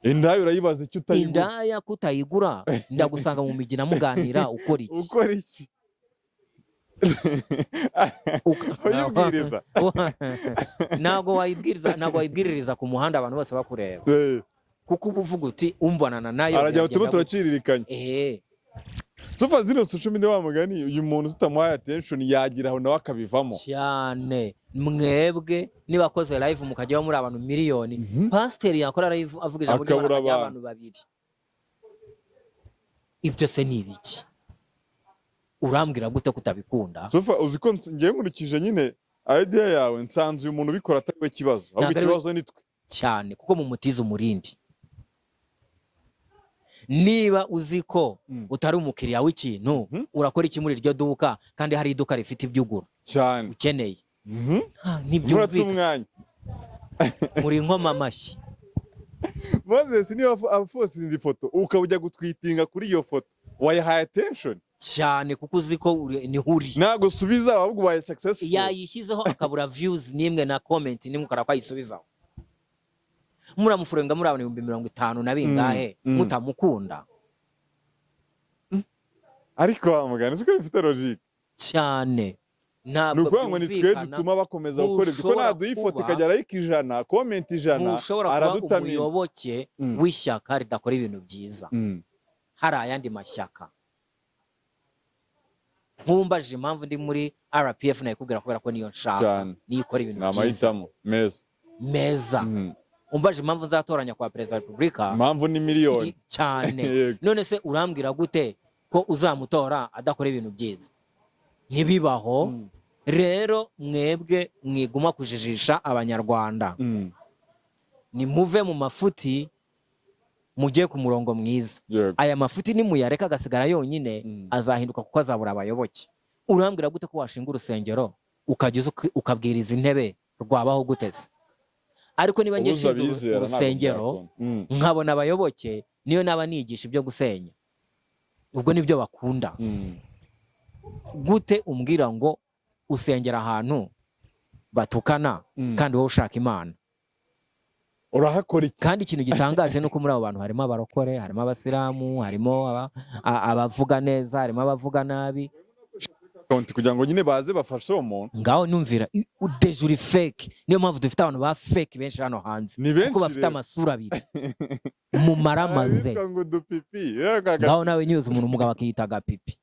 Indaya urayibaza icyo utayigura? Indaya kutayigura, ndagusanga mu migina muganira, ukora iki? Ukora iki? Uyibwiriza. Ntabwo wayibwiriza, ntabwo wayibwiririza ku muhanda abantu bose bakureba, kuko uba uvuga uti umbonana nayo Arajya biragenda tuba gute? Turaciriririkanya. So far zino social media, wa mugani, uyu muntu tutamuhaye attention yagira aho nawe akabivamo. Cyane. Mwebwe niba akoze live mukajyaho muri abantu miliyoni, pasiteri yakora live avuga ijambo ry'Imana, Akabura akajyaho abantu. abantu babiri, ibyo se ni ibiki? Urambwira gute kutabikunda? So far uzi ko ngiye nkurikije nyine idea yawe, nsanze uyu muntu ubikora atari we kibazo, ahubwo Ntabwo ari we. ikibazo ni twe. Cyane, kuko mumutiza umurindi. Niba uzi ko utari umukiriya w'ikintu, urakora iki muri iryo duka kandi hari iduka rifite ibyo ugura ukeneye? Ah, Murata ntibyumvikana. umwanya. Muri nkoma amashyi. Moses niba apostinze ifoto, ukaba ujya gutweetinga kuri iyo foto, wayihaye attention. Cyane, kuko uzi ko niho uri. Ntabwo usubiza, ahubwo ubaye successful. Yayishyizeho akabura views n'imwe na comment n'imwe, ukara ko ayisubizaho. Muramufollowinga muri abantu 50,000 na bingahe, mutamukunda. Ariko wa mugani, siko bifite logique? Cyane. Ni Ntabwo ukuvuga ngo ni twe byumvikana. dutuma bakomeza gukora ibyo, kuko Ntushobora naduha ifoto kuba- ikajya like 100, comment 100, Ntushobora kuba aradutamira. umuyoboke w'ishyaka ridakora ibintu byiza, hari ayandi mashyaka. Nk'ubu mbajije impamvu ndi muri RPF, nayikubwira, kubera ko niyo nshaka, niyo ikora ibintu Ni byiza. amahitamo meza. Meza. Umbajije impamvu nzatoranya kwa perezida wa repubulika, Impamvu ni miliyoni. Cyane. Yego. None se urambwira gute ko uzamutora adakora ibintu byiza? Ntibibaho. Rero mwebwe mwiguma kujijisha Abanyarwanda. Nimuve mu mafuti, mujye ku murongo mwiza. Aya mafuti nimuyareka agasigara yonyine, azahinduka, kuko azabura abayoboke. Urambwira gute ko washinga urusengero, ukajya uza ukabwiriza intebe? Rwabaho gute se? Ariko niba njye Ubuza nshinze abizera ntabwo urusengero, byakunda. Nkabona abayoboke, niyo naba nigisha ibyo gusenya, ubwo nibyo bakunda. Gute umbwira ngo usengera ahantu batukana, kandi wowe ushaka Imana? Urahakora iki? Kandi ikintu gitangaje ni uko muri abo bantu harimo abarokore, harimo abasilamu, harimo abavuga neza, harimo abavuga nabi. Account kugira ngo nyine baze bafashe uwo muntu. Ngaho numvira déjà uri fake. Niyo mpamvu dufite abantu ba fake benshi hano hanze, Ni benshi kuko bafite rero. amasura abiri mumaramaze. Abitwa ngo udupipi. Ngaho nawe nyuze umuntu, umugabo akiyita agapipi,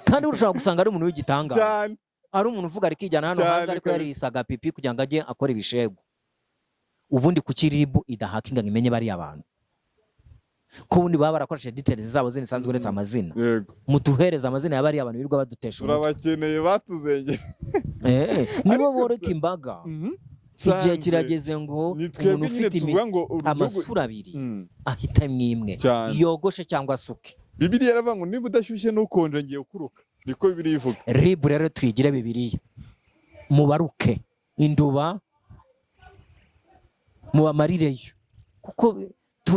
kandi ushobora gusanga ari umuntu w'igitangaza, ari umuntu uvuga arikijyana hano hanze, ariko yariyise agapipi kugira ngo ajye akora ibishegu. Ubundi kuki RIB idahakinga ngo imenye bariya bantu, ko ubundi baba barakoresheje details zabo zindi zisanzwe uretse amazina? Mutuhereze amazina ya bariya bantu birirwa badutesha umutwe. Turabakeneye, batuzengera. Nibo boreka imbaga. Igihe kirageze ngo Ni twebwe umuntu nyine ufite tuvuga ngo igihugu amasura abiri ahitamo imwe, yogoshe cyangwa asuke. Bibiliya iravuga ngo niba udashyushye ntukonje, ngiye kuruka. Niko Bibiliya ivuga. RIB rero twigire Bibiliya, mubaruke induba, mubamarireyo, kuko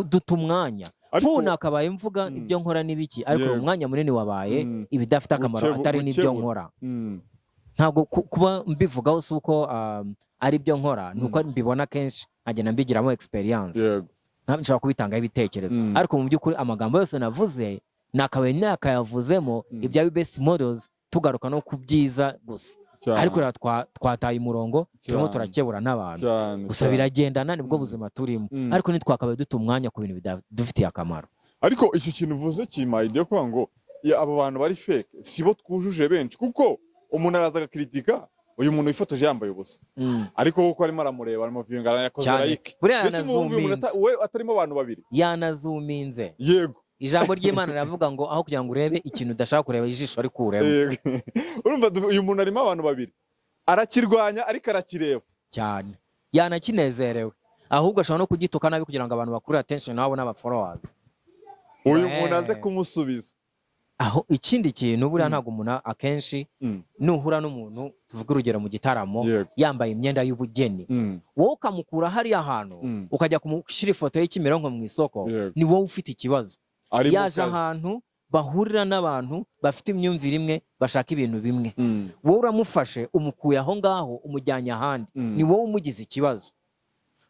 duta umwanya. Nk'ubu nakabaye mvuga ibyo nkora n'ibiki, ariko umwanya munini wabaye ibidafite akamaro, atari n'ibyo Gukebura. nkora. Ntabwo kuba mbivugaho si uko ari byo nkora, ni uko mbibona kenshi nkagenda mbigiramo experience. Nshobora kubitangaho ibitekerezo, ariko mu by'ukuri amagambo yose navuze nakabaye nakayavuzemo ibya Best Models, tugaruka no ku byiza gusa. Ariko rero twataye umurongo, turimo turakebura n'abantu gusa. Biragendana, nibwo buzima turimo. Ariko ntitwakabaye duta umwanya ku bintu bidufitiye akamaro. Ariko icyo kintu uvuze kimpaye idea yo kuvuga ngo ya, abo bantu bari fake si bo twujuje benshi, kuko umuntu araza agakritika uyu muntu wifotoje yambaye ubusa, ariko kuko arimo aramureba, arimo viewing, yakoze like. Buriya Mbese ubu uyu muntu yanazuminze. We atarimo abantu babiri. Yanazuminze. Ijambo ry'Imana riravuga ngo aho kugira ngo urebe ikintu udashaka kureba, ijisho rikuremo. Yego. Urumva uyu muntu arimo abantu babiri, arakirwanya ariko arakireba. Cyane, yanakinezerewe. Ahubwo ashobora no kugituka nabi kugira ngo abantu bakurure attention nabo n'aba followers. Uyu muntu aze kumusubiza. Aho ikindi kintu buriya, ntabwo umuntu akenshi nuhura n'umuntu, tuvuge urugero mu gitaramo, yambaye imyenda y'ubugeni, wowe ukamukura hariya hantu, ukajya kumushyira ifoto ye Kimironko mu isoko, ni wowe ufite ikibazo. Ari mu Yaje kazi. ahantu bahurira n'abantu bafite imyumvire imwe, bashaka ibintu bimwe. Wowe uramufashe, umukuye aho ngaho, umujyanye ahandi. Ni wowe umugize ikibazo,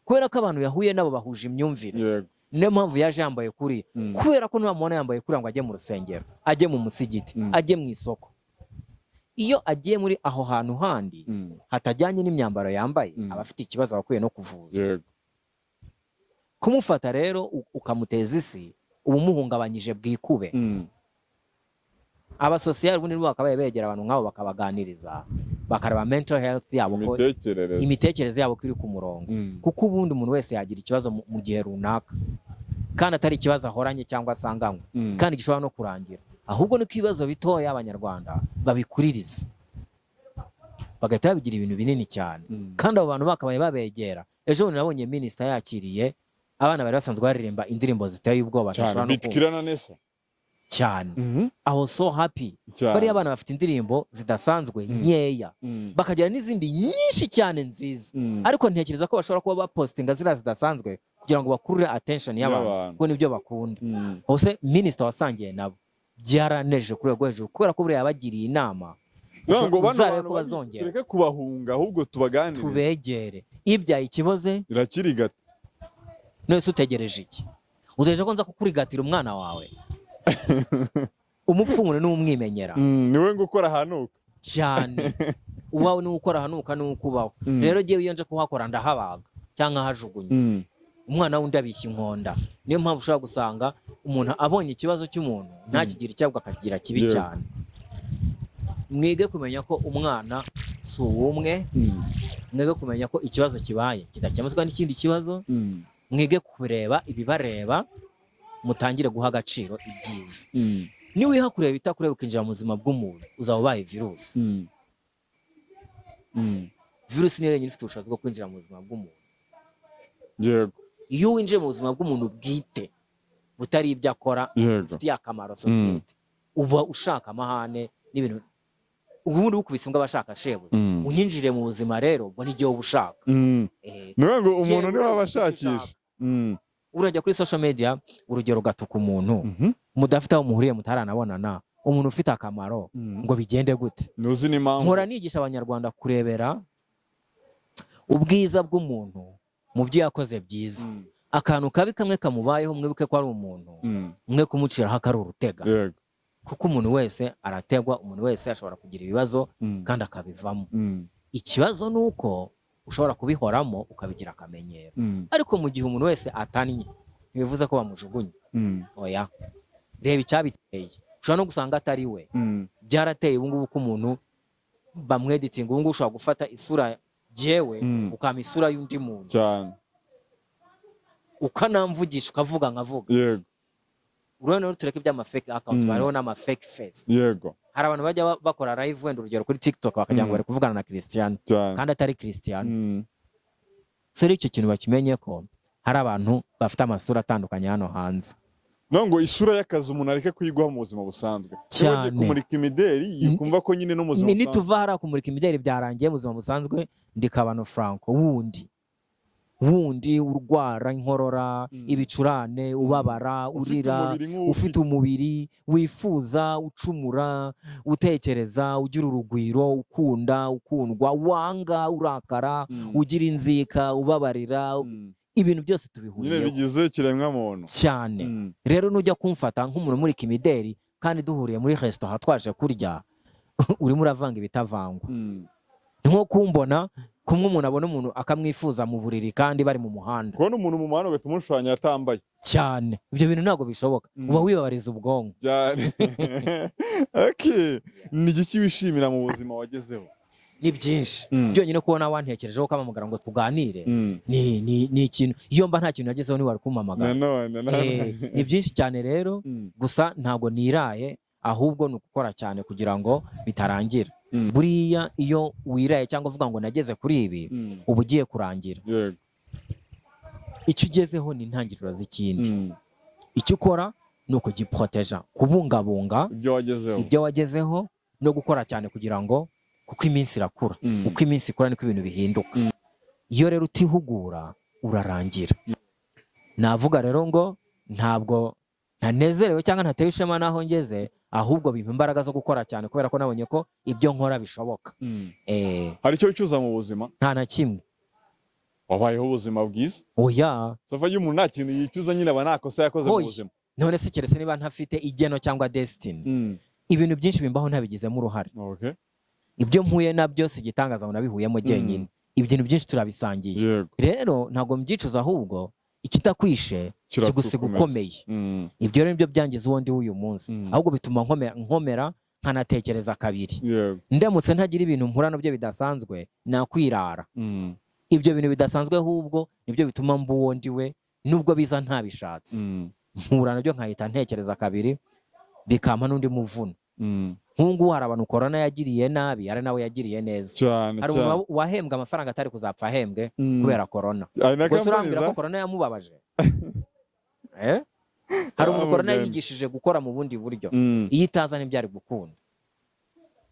kubera ko abantu yahuye nabo bahuje imyumvire. Niyo mpamvu yaje yambaye kuri, kubera ko ntiwamubona yambaye kuriya ngo ajye mu rusengero, ajye mu musigiti, ajye mu isoko. Iyo agiye muri aho hantu handi hatajyanye n'imyambaro yambaye, aba afite ikibazo, aba akwiye no kuvuza. Kumufata rero ukamuteza isi, uba umuhungabanyije bwikube. Abasosiyali ubundi nibo bakabaye begera abantu nk'abo, bakabaganiriza, bakareba mental health yabo ko Imitekerereze. imitekerereze yabo ko iri ku murongo. Kuko ubundi umuntu wese yagira ikibazo mu gihe runaka, kandi atari ikibazo ahoranye cyangwa asanganywe, kandi gishobora no kurangira. Ahubwo niko ibibazo bitoya Abanyarwanda babikuririza, bagahita babigira ibintu binini cyane, kandi abo bantu bakabaye babegera. Ejo bundi nabonye minisita yakiriye abana bari basanzwe baririmba indirimbo ziteye ubwoba ntashobora no kumva. Bit Killer na Nessa. Cyane. I was so happy. Bariya abana bafite indirimbo zidasanzwe nkeya, bakagira n'izindi nyinshi cyane nziza, ariko ntekereza ko bashobora kuba bapostinga ziriya zidasanzwe kugira ngo bakurure attention y'abantu, Y'abantu. kuko nibyo bakunda. Hose minisita wasangiye nabo byaranejeje ku rwego rwo hejuru, kubera ko buriya yabagiriye inama. No, ngo bano Uzarebe bantu ko bazongera. Tureke kubahunga, ahubwo tubaganire. Tubegere. Ibyaye ikiboze Irakirigata. None se utegereje iki? Utegereje ko nza kukurigatira umwana wawe? Umupfumure n'umwimenyera. Niwe ngo ukora ahanuka. Cyane. Uwawe niwe ukora ahanuka, niwe ukubaho. Rero ngewe iyo nje kuhakora ndahabaga cyangwa nkahajugunya. Umwana wundi abishya inkonda. Niyo mpamvu ushobora gusanga umuntu abonye ikibazo cy'umuntu ntakigire icyabwo, akakigira kibi cyane. Mwige kumenya ko umwana si uw'umwe. Mwige kumenya ko ikibazo kibaye kidakemuzwa n'ikindi kibazo. Mwige kureba ibibareba, mutangire guha agaciro ibyiza. Niwiha kureba ibitakureba, ukinjira mu buzima bw'umuntu, uzaba ubaye virusi. Virusi niyo yonyine ifite ubushobozi bwo kwinjira mu buzima bw'umuntu. Iyo winjiye mu buzima bw'umuntu bwite, butari ibyo akora bifitiye akamaro sosiyete, uba ushaka amahane n'ibintu. Ubundi ukubise imbwa aba ashaka shebuja. Unyinjire mu buzima rero, ubwo n'igihe uba ushaka. Ni ukuvuga ngo umuntu Yewe, niwe aba ufite icyo ashakisha. ushaka. Urajya kuri social media, urugero ugatuka umuntu mudafite aho muhuriye, mutaranabonana, umuntu ufite akamaro, ngo bigende gute? Ntuzi n'impamvu. Mpora nigisha Abanyarwanda kurebera ubwiza bw'umuntu mu byo yakoze byiza. Akantu kabi kamwe kamubayeho, mwibuke ko ari umuntu, mwe kumuciraho akari urutega. Kuko umuntu wese arategwa, umuntu wese ashobora kugira ibibazo kandi akabivamo. Ikibazo ni uko ushobora kubihoramo ukabigira akamenyero. Ariko mu gihe umuntu wese atannye, ntibivuze ko bamujugunye. Oya, reba icyabiteye. Ushobora no gusanga atari we. Byarateye ubu ngubu ko umuntu bamweditinga. Ubu ngubu ushobora gufata isura jyewe, ukampa isura y'undi muntu, ukanamvugisha, ukavuga nkavuga. Urabona rero, tureke iby'ama fake account, hariho n'ama fake face. Hari abantu bajya bakora live, wenda urugero kuri TikTok, bakagira ngo bari kuvugana na Christian kandi atari Christian. So rero icyo kintu bakimenye ko hari abantu bafite amasura atandukanye hano hanze. No ngo isura y'akazi umuntu areke kuyiguha mu buzima busanzwe. Niba agiye kumurika imideri, yikumva ko nyine no mu buzima busanzwe. Nituva hariya kumurika imideri byarangiye, mu buzima busanzwe ndi Kabano Franco wundi wundi urwara inkorora, ibicurane, ubabara, Ufite urira, umubiri nk'uwo. Ufite umubiri wifuza, ucumura, utekereza, ugira urugwiro, ukunda, ukundwa, wanga, urakara, ugira inzika, ubabarira. Ibintu byose Nyine tubihuriyeho. bigize ikiremwamuntu. Cyane. Rero nujya kumfata nk'umuntu umurika imideri kandi duhuriye muri resitora twaje kurya, urimo uravanga ibitavangwa. Ni nko kumbona kumwe umuntu abona umuntu akamwifuza mu buriri kandi bari mu muhanda. Kubona umuntu mu muhanda ugahita umushushanya atambaye. Cyane, ibyo bintu ntabwo bishoboka. Uba wibabariza ubwonko. Cyane. Okay, ni igiki wishimira mu buzima wagezeho? Ni byinshi. Byonyine kubona wantekerejeho ukampamagara ngo tuganire, ni ikintu. Iyo mba nta kintu nagezeho ntiwari kumpamagara. Nanone nanone. Ni byinshi cyane rero. Gusa ntabwo niraye, ahubwo ni ugukora cyane kugira ngo bitarangira. Buriya iyo wiraye cyangwa uvuga ngo nageze kuri ibi, uba ugiye kurangira. Icyo ugezeho ni intangiriro z'ikindi. Icyo ukora ni ukugiporoteja, kubungabunga ibyo wagezeho, ibyo wagezeho no gukora cyane kugira ngo, kuko iminsi irakura. Uko iminsi ikura niko ibintu bihinduka. Iyo rero utihugura urarangira. Navuga rero ngo ntabwo ntanezerewe cyangwa ntatewe ishema n'aho ngeze, ahubwo bimpa imbaraga zo gukora cyane kubera ko nabonye ko ibyo nkora bishoboka. Hari icyo wicuza mu buzima? Nta na kimwe. Wabayeho ubuzima bwiza. Oya. So far iyo umuntu nta kintu yicuza, nyine aba nta kosa yakoze mu Oya. buzima. None se keretse niba ntafite igeno cyangwa destiny. Ibintu byinshi bimbaho ntabigizemo uruhare. Ibyo mpuye nabyo si igitangaza ngo nabihuyemo jyenyine. Ibintu byinshi turabisangiye. Rero ntabwo mbyicuza, ahubwo ikitakwishe kigusiga Kiragukomeza. ukomeye. Ibyo rero nibyo byangiza uwo ndi w'uyu munsi. Ahubwo bituma nkomera nkanatekereza kabiri. Ndamutse ntagira ibintu mpura nabyo bidasanzwe, nakwirara. Ibyo bintu bidasanzwe ahubwo nibyo bituma mba uwo ndi we, nubwo biza ntabishatse. Mpura nabyo nkahita ntekereza kabiri, bikampa n'undi muvuno. Nk'ubu ngubu hari abantu korona yagiriye nabi, hari nawe yagiriye neza. Hari umuntu wahembwe amafaranga atari kuzapfa ahembwe kubera korona. Hari na Gusa kampani urambwira ko korona yamubabaje? Eh? Hari umuntu korona Bamugani. yigishije gukora mu bundi buryo. Iyo itaza ntibyari gukunda.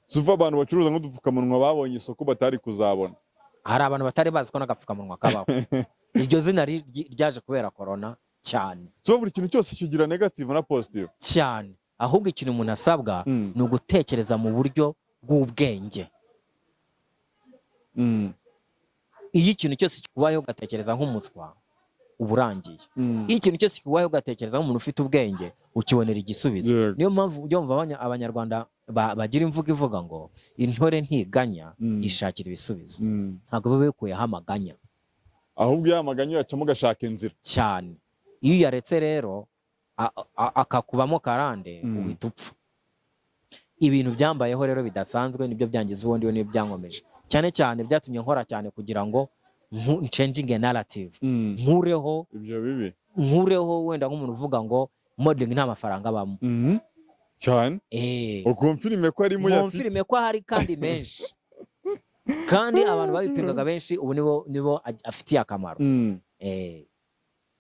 Suva abantu bacuruza nk'udupfukamunwa babonye isoko batari kuzabona. Hari abantu batari bazi ko n'agapfukamunwa kabaho. Iryo zina ryaje kubera korona cyane. So buri kintu cyose kigira negative na positive. Cyane. Ahubwo ikintu umuntu asabwa ni ugutekereza mu buryo bw'ubwenge. Iyo ikintu cyose kikubayeho ugatekereza nk'umuswa, uba urangiye. Iyo ikintu cyose kikubayeho ugatekereza nk'umuntu ufite ubwenge, ukibonera igisubizo. Niyo mpamvu ujya wumva Abanyarwanda bagira imvugo ivuga ngo intore ntiganya, yishakira ibisubizo. Ntabwo biba bikuyeho amaganya. Ahubwo iyo amaganya uyacamo ugashaka inzira. Cyane. Iyo uyaretse rero akakubamo karande, uhita upfa. Ibintu byambayeho rero bidasanzwe nibyo byangiza uwo ndiwe, nibyo byankomeje cyane cyane, byatumye nkora cyane kugira ngo nchanginge narrative, nkureho ibyo bibi, nkureho wenda nk'umuntu uvuga ngo modeling nta mafaranga abamo. Cyane. Ukonfirime ko arimo yafite. Nkonfirime ko ahari kandi menshi, kandi abantu babipingaga benshi ubu nibo afitiye akamaro.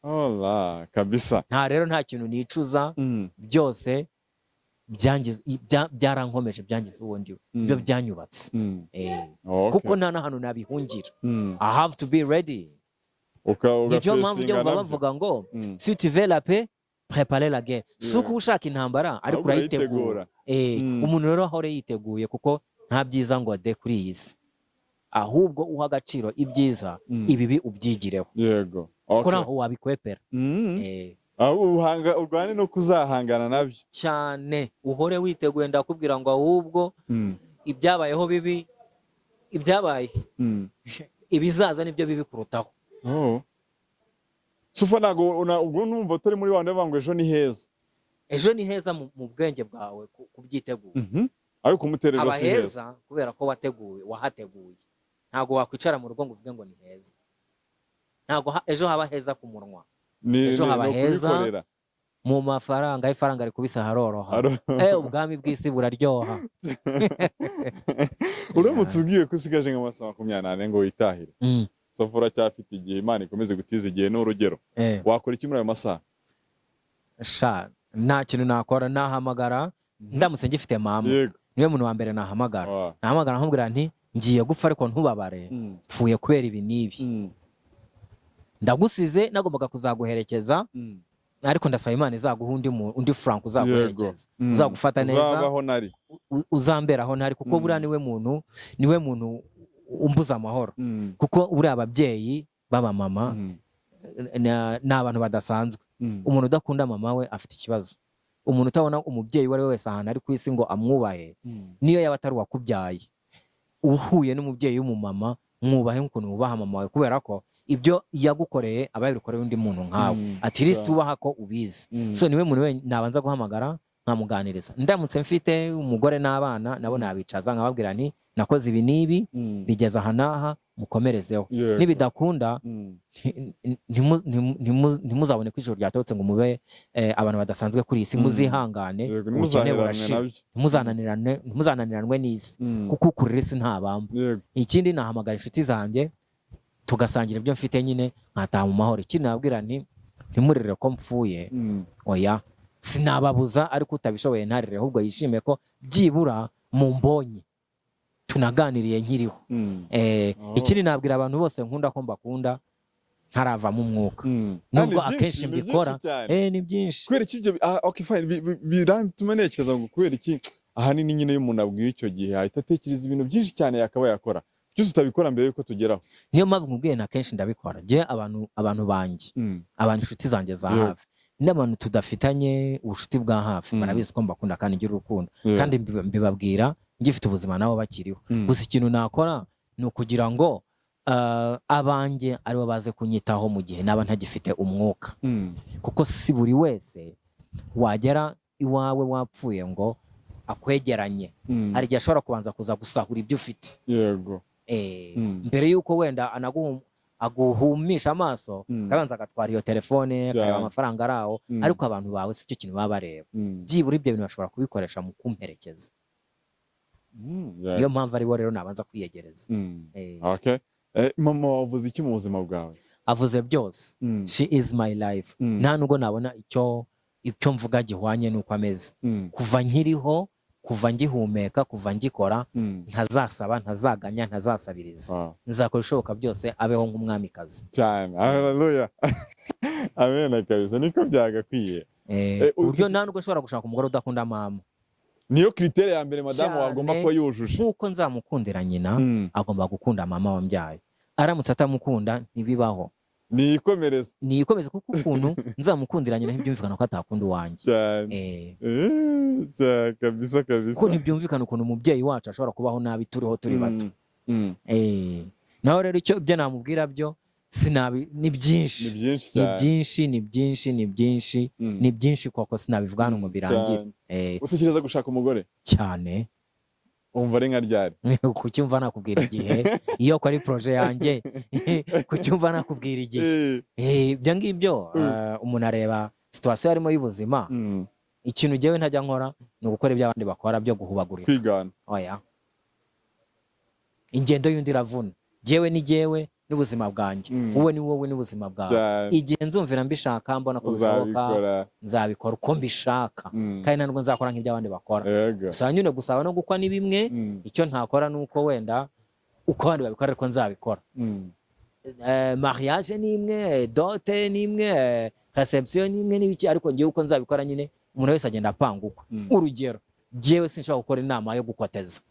Hola, kabisa. Nta rero nta kintu nicuza. Byose byarankomeje, byangiza uwo ndiwe, byo byanyubatse. Kuko nta n'ahantu nabihungira. I have to be ready. Nicyo mpamvu ujya ugafacinga wumva nabyo. bavuga ngo si tu veux la paix, prépare la guerre. Si uko ushaka intambara, ariko Ahubwo urayitegura. urayitegura. Umuntu rero ahore yiteguye, kuko nta byiza ngo de kuri iyi si. Ahubwo uha agaciro ibyiza, ibibi ubyigireho, kuko ntaho wabikwepera. Ahubwo uhanga urwane no kuzahangana nabyo. Cyane, uhore witeguye. Ndakubwira ngo ahubwo ibyabayeho bibi, ibyabaye, ibizaza nibyo bibi kurutaho. Oh. So far ntabwo ubwo numva turi muri wa bavuga ngo ejo ni heza. Ejo ni heza mu bwenge bwawe kubyitegura. Ariko umutera ejo Haba si heza. heza kubera ko wateguye, wahateguye. Ntabwo wakwicara mu rugo ngo uvuge ngo ni heza. Ntabwo ejo haba heza ku munwa. Ni Ejo haba ni heza. ukubikorera. Mu mafaranga, aho ifaranga rikubise haroroha. Ubwami bw'isi buraryoha. Uramutse ubwiwe ko usigaje nk'amasaha 24 ngo witahire, so far uracyafite igihe, Imana ikomeze gutiza igihe, ni urugero, wakora iki muri ayo masaha? Sha, nta kintu nakora. Nahamagara, ndamutse ngifite mama, niwe muntu wa mbere nahamagara. Nahamagara nkamubwira nti: "Ngiye gupfa, ariko ntubabare, mpfuye kubera ibi n'ibi. Ndagusize, nagombaga kuzaguherekeza, ariko ndasaba Imana izaguha undi Frank uzaguherekeza, uzagufata neza, uzabaho nari uzamberaho ntari, kuko buriya niwe muntu umbuza amahoro, kuko buriya ababyeyi b'abamama ni abantu badasanzwe. Umuntu udakunda mama we afite ikibazo. Umuntu utabona umubyeyi uwo ari we wese ahantu ari ku isi ngo amwubahe, niyo yaba atari uwakubyaye, uhuye n'umubyeyi w'umumama, mwubahe nk'ukuntu wubaha mama wawe, kubera ko ibyo yagukoreye aba yabikoreye undi muntu nkawe, at least ubaha ko ubizi. So niwe muntu we nabanza guhamagara nkamuganiriza. Ndamutse mfite umugore n'abana, nabo nabicaza nkababwira nti: "Nakoze ibi n'ibi, bigeze aha n'aha, mukomerezeho." Nibidakunda, ntimuzabone ko ijoro ryatobotse ngo mube abantu badasanzwe kuri iyi si. Muzihangane, ubukene ntimuzaheranwe burashira. nabyo. Ntimuzananiranwe n'isi, kuko ukurira isi ntabamba. Ikindi, nahamagara inshuti zanjye tugasangira ibyo mfite nyine, nkataha mu mahoro. Ikindi nababwira nti: "Ntimurire ko mpfuye." Oya, sinababuza, ariko utabishoboye ntarire, ahubwo yishime ko byibura mumbonye, tunaganiriye nkiriho. Ikindi nabwira abantu bose nkunda ko mbakunda ntaravamo umwuka, nubwo Ah, ni byinshi, akenshi ni byinshi mbikora. cyane. Ni byinshi. Kubera iki ibyo? Ah, okay, fine, birantuma ntekereza ngo kubera iki ahanini nyine iyo umuntu abwiwe icyo gihe ahita atekereza ibintu byinshi cyane yakaba yakora, byose utabikora mbere yuko tugeraho? Niyo mpamvu nkubwiye na kenshi ndabikora. Njye abantu banjye, abantu inshuti zanjye za hafi n'abantu tudafitanye ubucuti bwa hafi, barabizi ko mbakunda kandi ngira urukundo, kandi mbibabwira ngifite ubuzima, nabo bakiriho. Gusa ikintu nakora ni ukugira ngo abanjye aribo baze kunyitaho mu gihe naba ntagifite umwuka, kuko si buri wese wagera iwawe wapfuye ngo akwegeranye. Hari igihe ashobora kubanza kuza gusahura ibyo ufite mbere y'uko wenda aguhumisha amaso, akabanza agatwara iyo telefone, akareba amafaranga ari aho. Ariko abantu bawe si cyo kintu baba bareba. Byibura ibyo bintu bashobora kubikoresha mu kumperekeza. Niyo mpamvu aribo rero nabanza kwiyegereza. Okay. Mama wavuze iki mu buzima bwawe? Avuze byose. She is my life. Nta nubwo nabona icyo mvuga gihwanye n'uko ameze. Kuva nkiriho, kuva ngihumeka, kuva ngikora, ntazasaba, ntazaganya, ntazasabiriza. Nzakora ibishoboka byose abeho nk'umwamikazi. Cyane, haleluya, amen, kabisa niko byagakwiye. Ku buryo nta nubwo nshobora gushaka umugore udakunda mama. Niyo critère ya mbere madamu Cyane. wagomba kuba yujuje. Nk'uko nzamukundira nyina, agomba gukunda mama wambyaye. Aramutse atamukunda, ntibibaho. Niyikomereze. Niyikomeze, kuko ukuntu nzamukundira nyina ntibyumvikana ko atakunda uwanjye. Cyane. Cyane, kabisa kabisa. Kuko ntibyumvikana ukuntu umubyeyi wacu ashobora kubaho nabi turiho, turi bato. Naho rero icyo ibyo namubwira byo sinabi, ni byinshi. Ni byinshi Ni cyane. byinshi, ni byinshi, ni byinshi. Ni byinshi koko, sinabivuga hano ngo birangire. Cyane. Utekereza gushaka umugore? Cyane. Wumva ari nka ryari? Kucyumva nakubwira igihe? Iyo ko ari projet yanjye, kucyumva nakubwira igihe? Ibyo ngibyo, umuntu areba situation arimo y'ubuzima. Ikintu jyewe ntajya nkora ni ugukora ibyo abandi bakora byo guhubagurika. Kwigana. Oya, ingendo y'undi iravuna. Jyewe ni jyewe n'ubuzima bwanjye, wowe ni wowe n'ubuzima bwawe. Igihe nzumvira mbishaka, mbona ko bishoboka, Uzabikora. nzabikora uko mbishaka, kandi ntabwo nzakora nk'ibyo abandi bakora. Gusa nyine gusaba no gukwa ni bimwe. Icyo ntakora ni uko wenda uko abandi babikora ariko nzabikora. Mariage ni imwe, dote ni imwe, reception ni imwe n'ibiki, ariko ngewe uko nzabikora nyine, umuntu wese agenda apanga ukwe. Urugero, jyewe sinshobora gukora inama yo gukoteza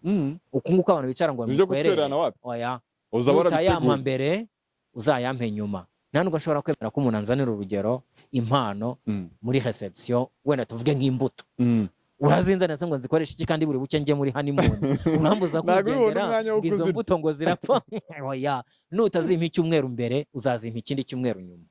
uku nguku abantu bicara ngo Ibyo mutwerere. gutwererana wapi? Oya. Uzaba Nutayampa warabiteguye. mbere, uzayampe nyuma. Nta nubwo nshobora kwemera ko umuntu anzanira, urugero, impano muri reception, wenda tuvuge nk'imbuto. Urazinzanira se ngo nzikoreshe iki, kandi buri buke njye muri honeymoon urambuza Ntabwo uri bubone kwigendera umwanya wo ngo izo kuzirya. mbuto ngo zirapfa? Oya, nutazimpa icyumweru mbere, uzazimpa ikindi cyumweru nyuma.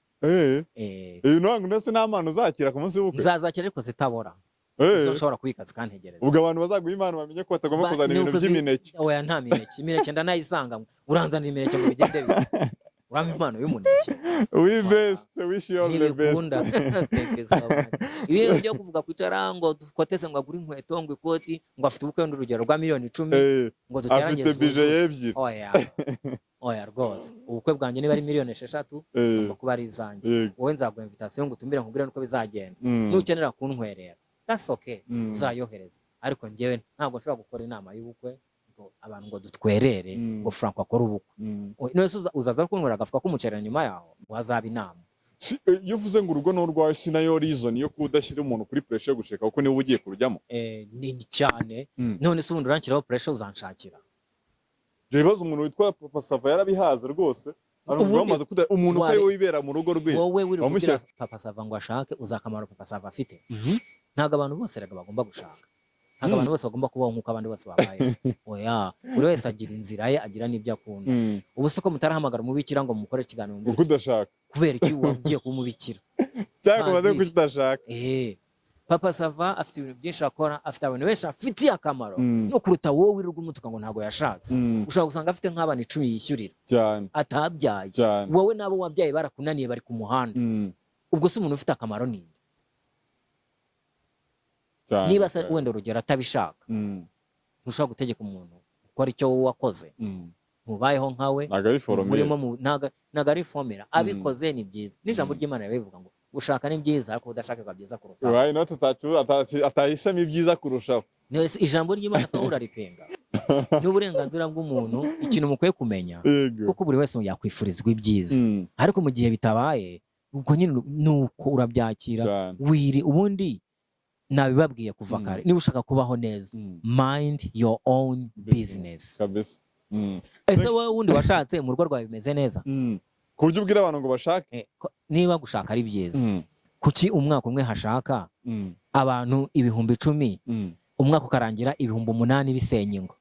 Ibi ntabwo ndetse nta mpano uzakira ku munsi w'ubukwe. Nzazakira ariko zitabora, izo nshobora kubika zikantegereza. Ubwo abantu bazaguha impano bamenye ko batagomba kuzana ni ibintu by'imineke. Oya, nta mineke. Imineke ndanayisanga. Uranzanira imineke ngo bigende bite? Urampa impano y'umuneke? We best wish you all the best. Ntibikunda. Thank you so much. Ibintu byo kuvuga kwicara ngo dukoteze ngo agure inkweto, ngo ikoti, ngo afite ubukwe wenda urugero rwa miliyoni 10, ngo duteranye Afite budget zuzuye. y'ebyiri. Oya, oya rwose, ubukwe bwanjye niba ari miliyoni 6, zigomba kuba ari izanjye. Wowe nzaguha invitation ngo utumire, nkubwire nuko bizagenda. Nukenera kuntwerera, that's okay, zayohereza, ariko njyewe ntabwo nshobora gukora inama y'ubukwe ngo abantu ngo dutwerere, ngo Franco akore ubukwe. None se uzaza kunywera agafuka k'umuceri nyuma yaho ngo hazaba inama? Iyo uvuze ngo urugo ni urwawe, si nayo reason yo kudashyira umuntu kuri pressure yo gushaka, kuko niwe uba ugiye kurujyamo? Ni cyane. None se ubundi uranshyiraho pressure, uzanshakira? Ibyo bibazo umuntu witwa Papa Sava yarabihaze rwose. Hari Ubundi umuntu wamaze umuntu uko ari we wibera mu rugo rwe. Wowe wiri Wamushyira- kubwira Papa Sava ngo ashake, uzi akamaro Papa Sava afite? Ntabwo abantu bose rega bagomba gushaka, ntabwo abantu bose bagomba kubaho nk'uko abandi bose babayeho. Oya, buri wese agira inzira ye, agira n'ibyo akunda. Ubu se ko mutarahamagara umubikira ngo mukore ikiganiro Kuko mubikira? udashaka. Kubera iki wagiye kuba umubikira? Cyangwa umaze Padiri. kuko udashaka. Papa Sava afite ibintu byinshi akora, afite abantu benshi afitiye akamaro no kuruta wowe wirirwa umutuka ngo ntabwo yashatse. Ushobora gusanga afite nk'abana 10 yishyurira atabyaye. Wowe n'abo wabyaye barakunaniye, bari ku muhanda. Ubwo se umuntu ufite akamaro ni nde? Niba se wenda urugero atabishaka, ntushobora gutegeka umuntu gukora icyo wowe wakoze. Ntubayeho nkawe. Ntabwo ari formule. Murimo ntabwo ari formula. Abikoze ni byiza, n'ijambo ry'Imana ribivuga ngo gushaka ni byiza, ariko udashaka biba byiza kurutaho. Why not atahisemo ibyiza kurushaho? None se ijambo ry'Imana se wowe uraripinga? Ni uburenganzira bw'umuntu. Ikintu mukwiye kumenya, kuko buri wese yakwifurizwa ibyiza, ariko mu gihe bitabaye, ubwo nyine ni uko urabyakira. Wiri ubundi nabibabwiye kuva kare, niba ushaka kubaho neza, mind your own business. Kabisa. Ese wowe wundi washatse, mu rugo rwawe bimeze neza? Ku buryo ubwira abantu ngo bashake? Niba gushaka ari byiza, kuki umwaka umwe hashaka abantu 10,000, umwaka ukarangira 8,000 bisenya ingo?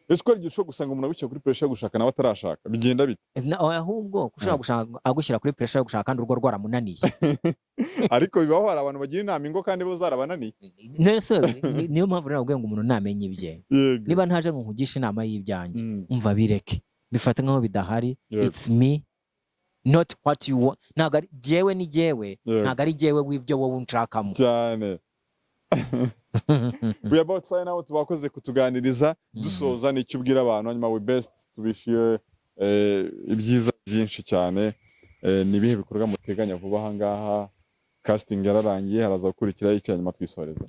Ese ko hari igihe ushobora gusanga umuntu agushyira kuri pressure yo gushaka nawe atarashaka, bigenda bite? Oya, ahubwo ushobora gushaka agushyira kuri pressure yo gushaka kandi urugo rwaramunaniye. Ariko bibaho, hari abantu bagira inama ingo kandi bo zarabananiye. Nese niyo mpamvu rero nakubwiye ngo umuntu namenye ibye. Niba ntaje ngo nkugishe inama y'ibyanjye, umva, bireke, bifate nk'aho bidahari. It's me, not what you want. Ntabwo ari jyewe, ni jyewe. Ntabwo ari jyewe w'ibyo wowe unshakamo. Cyane. We about sign out. Wakoze kutuganiriza. Dusoza, nicyo ubwira abantu, hanyuma we best tubishyuye ibyiza byinshi cyane. Ni ibihe bikorwa muteganya vuba aha ngaha? Casting yararangiye, haraza gukurikiraho icya nyuma twisoreza.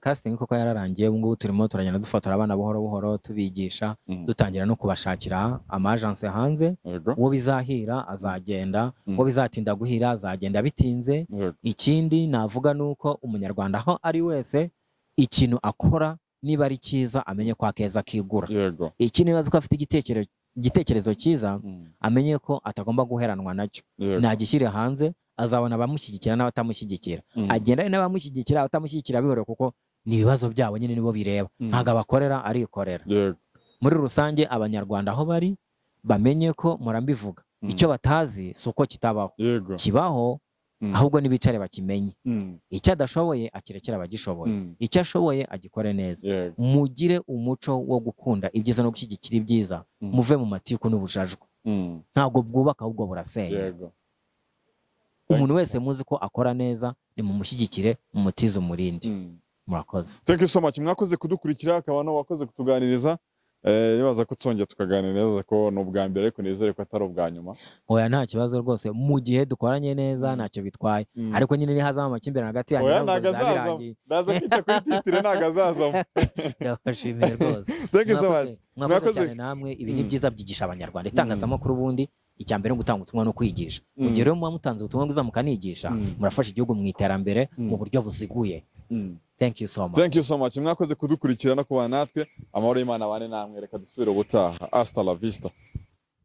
Casting koko yararangiye. Ubu ngubu turimo turagenda dufotora abana buhoro buhoro, tubigisha, dutangira no kubashakira ama agence hanze. Uwo bizahira azagenda, uwo bizatinda guhira azagenda bitinze. Ikindi navuga ni uko umunyarwanda aho ari wese, ikintu akora niba ari cyiza, amenye ko akeza kigura. Ikindi, niba azi ko afite igitekerezo cyiza, amenye ko atagomba guheranwa nacyo. Nagishyire hanze, azabona abamushyigikira n'abatamushyigikira. Agenda n'abamushyigikira, abatamushyigikira bihore, kuko ni ibibazo byabo nyine, nibo bireba. Ntabwo abakorera, arikorera. Muri rusange, abanyarwanda aho bari bamenye ko murambivuga, icyo batazi si uko kitabaho, kibaho, ahubwo nibicare bakimenye. Icyo adashoboye akirekere abagishoboye, icyo ashoboye agikore neza. Mugire umuco wo gukunda ibyiza no gushyigikira ibyiza. Muve mu matiku n'ubujajwa. Ntabwo bwubaka, ahubwo burasenya. Umuntu wese muzi ko akora neza, nimumushyigikire, mumutize umurindi. Murakoze. Thank you so much. Mwakoze kudukurikira, akaba nawe wakoze kutuganiriza. Nibaza ko tuzongera tukaganira neza, ko ni ubwa mbere ariko nizere ko atari ubwa nyuma. Oya, nta kibazo rwose, mu gihe dukoranye neza ntacyo bitwaye. Ariko nyine nihazamo amakimbirane hagati yanyu Oya, ntabwo ntabwo bizaba azazamo. birangiye. Ndaza kwita kuri titre, ntabwo azazamo. Ndabashimiye rwose. Thank you so Mwakoze, much. mwakoze Mwakoze. cyane namwe. Ibi ni byiza, byigisha abanyarwanda. Itangazamakuru ubundi icya mbere ni ugutanga ubutumwa no kwigisha. Mu gihe rero muba mutanze ubutumwa bwiza mukanigisha, murafasha igihugu mu iterambere mu buryo buziguye. Thank you so much. Thank you so much. Mwakoze kudukurikira no kubana natwe. Amahoro y'Imana abane namwe. Reka dusubire ubutaha. Hasta la vista.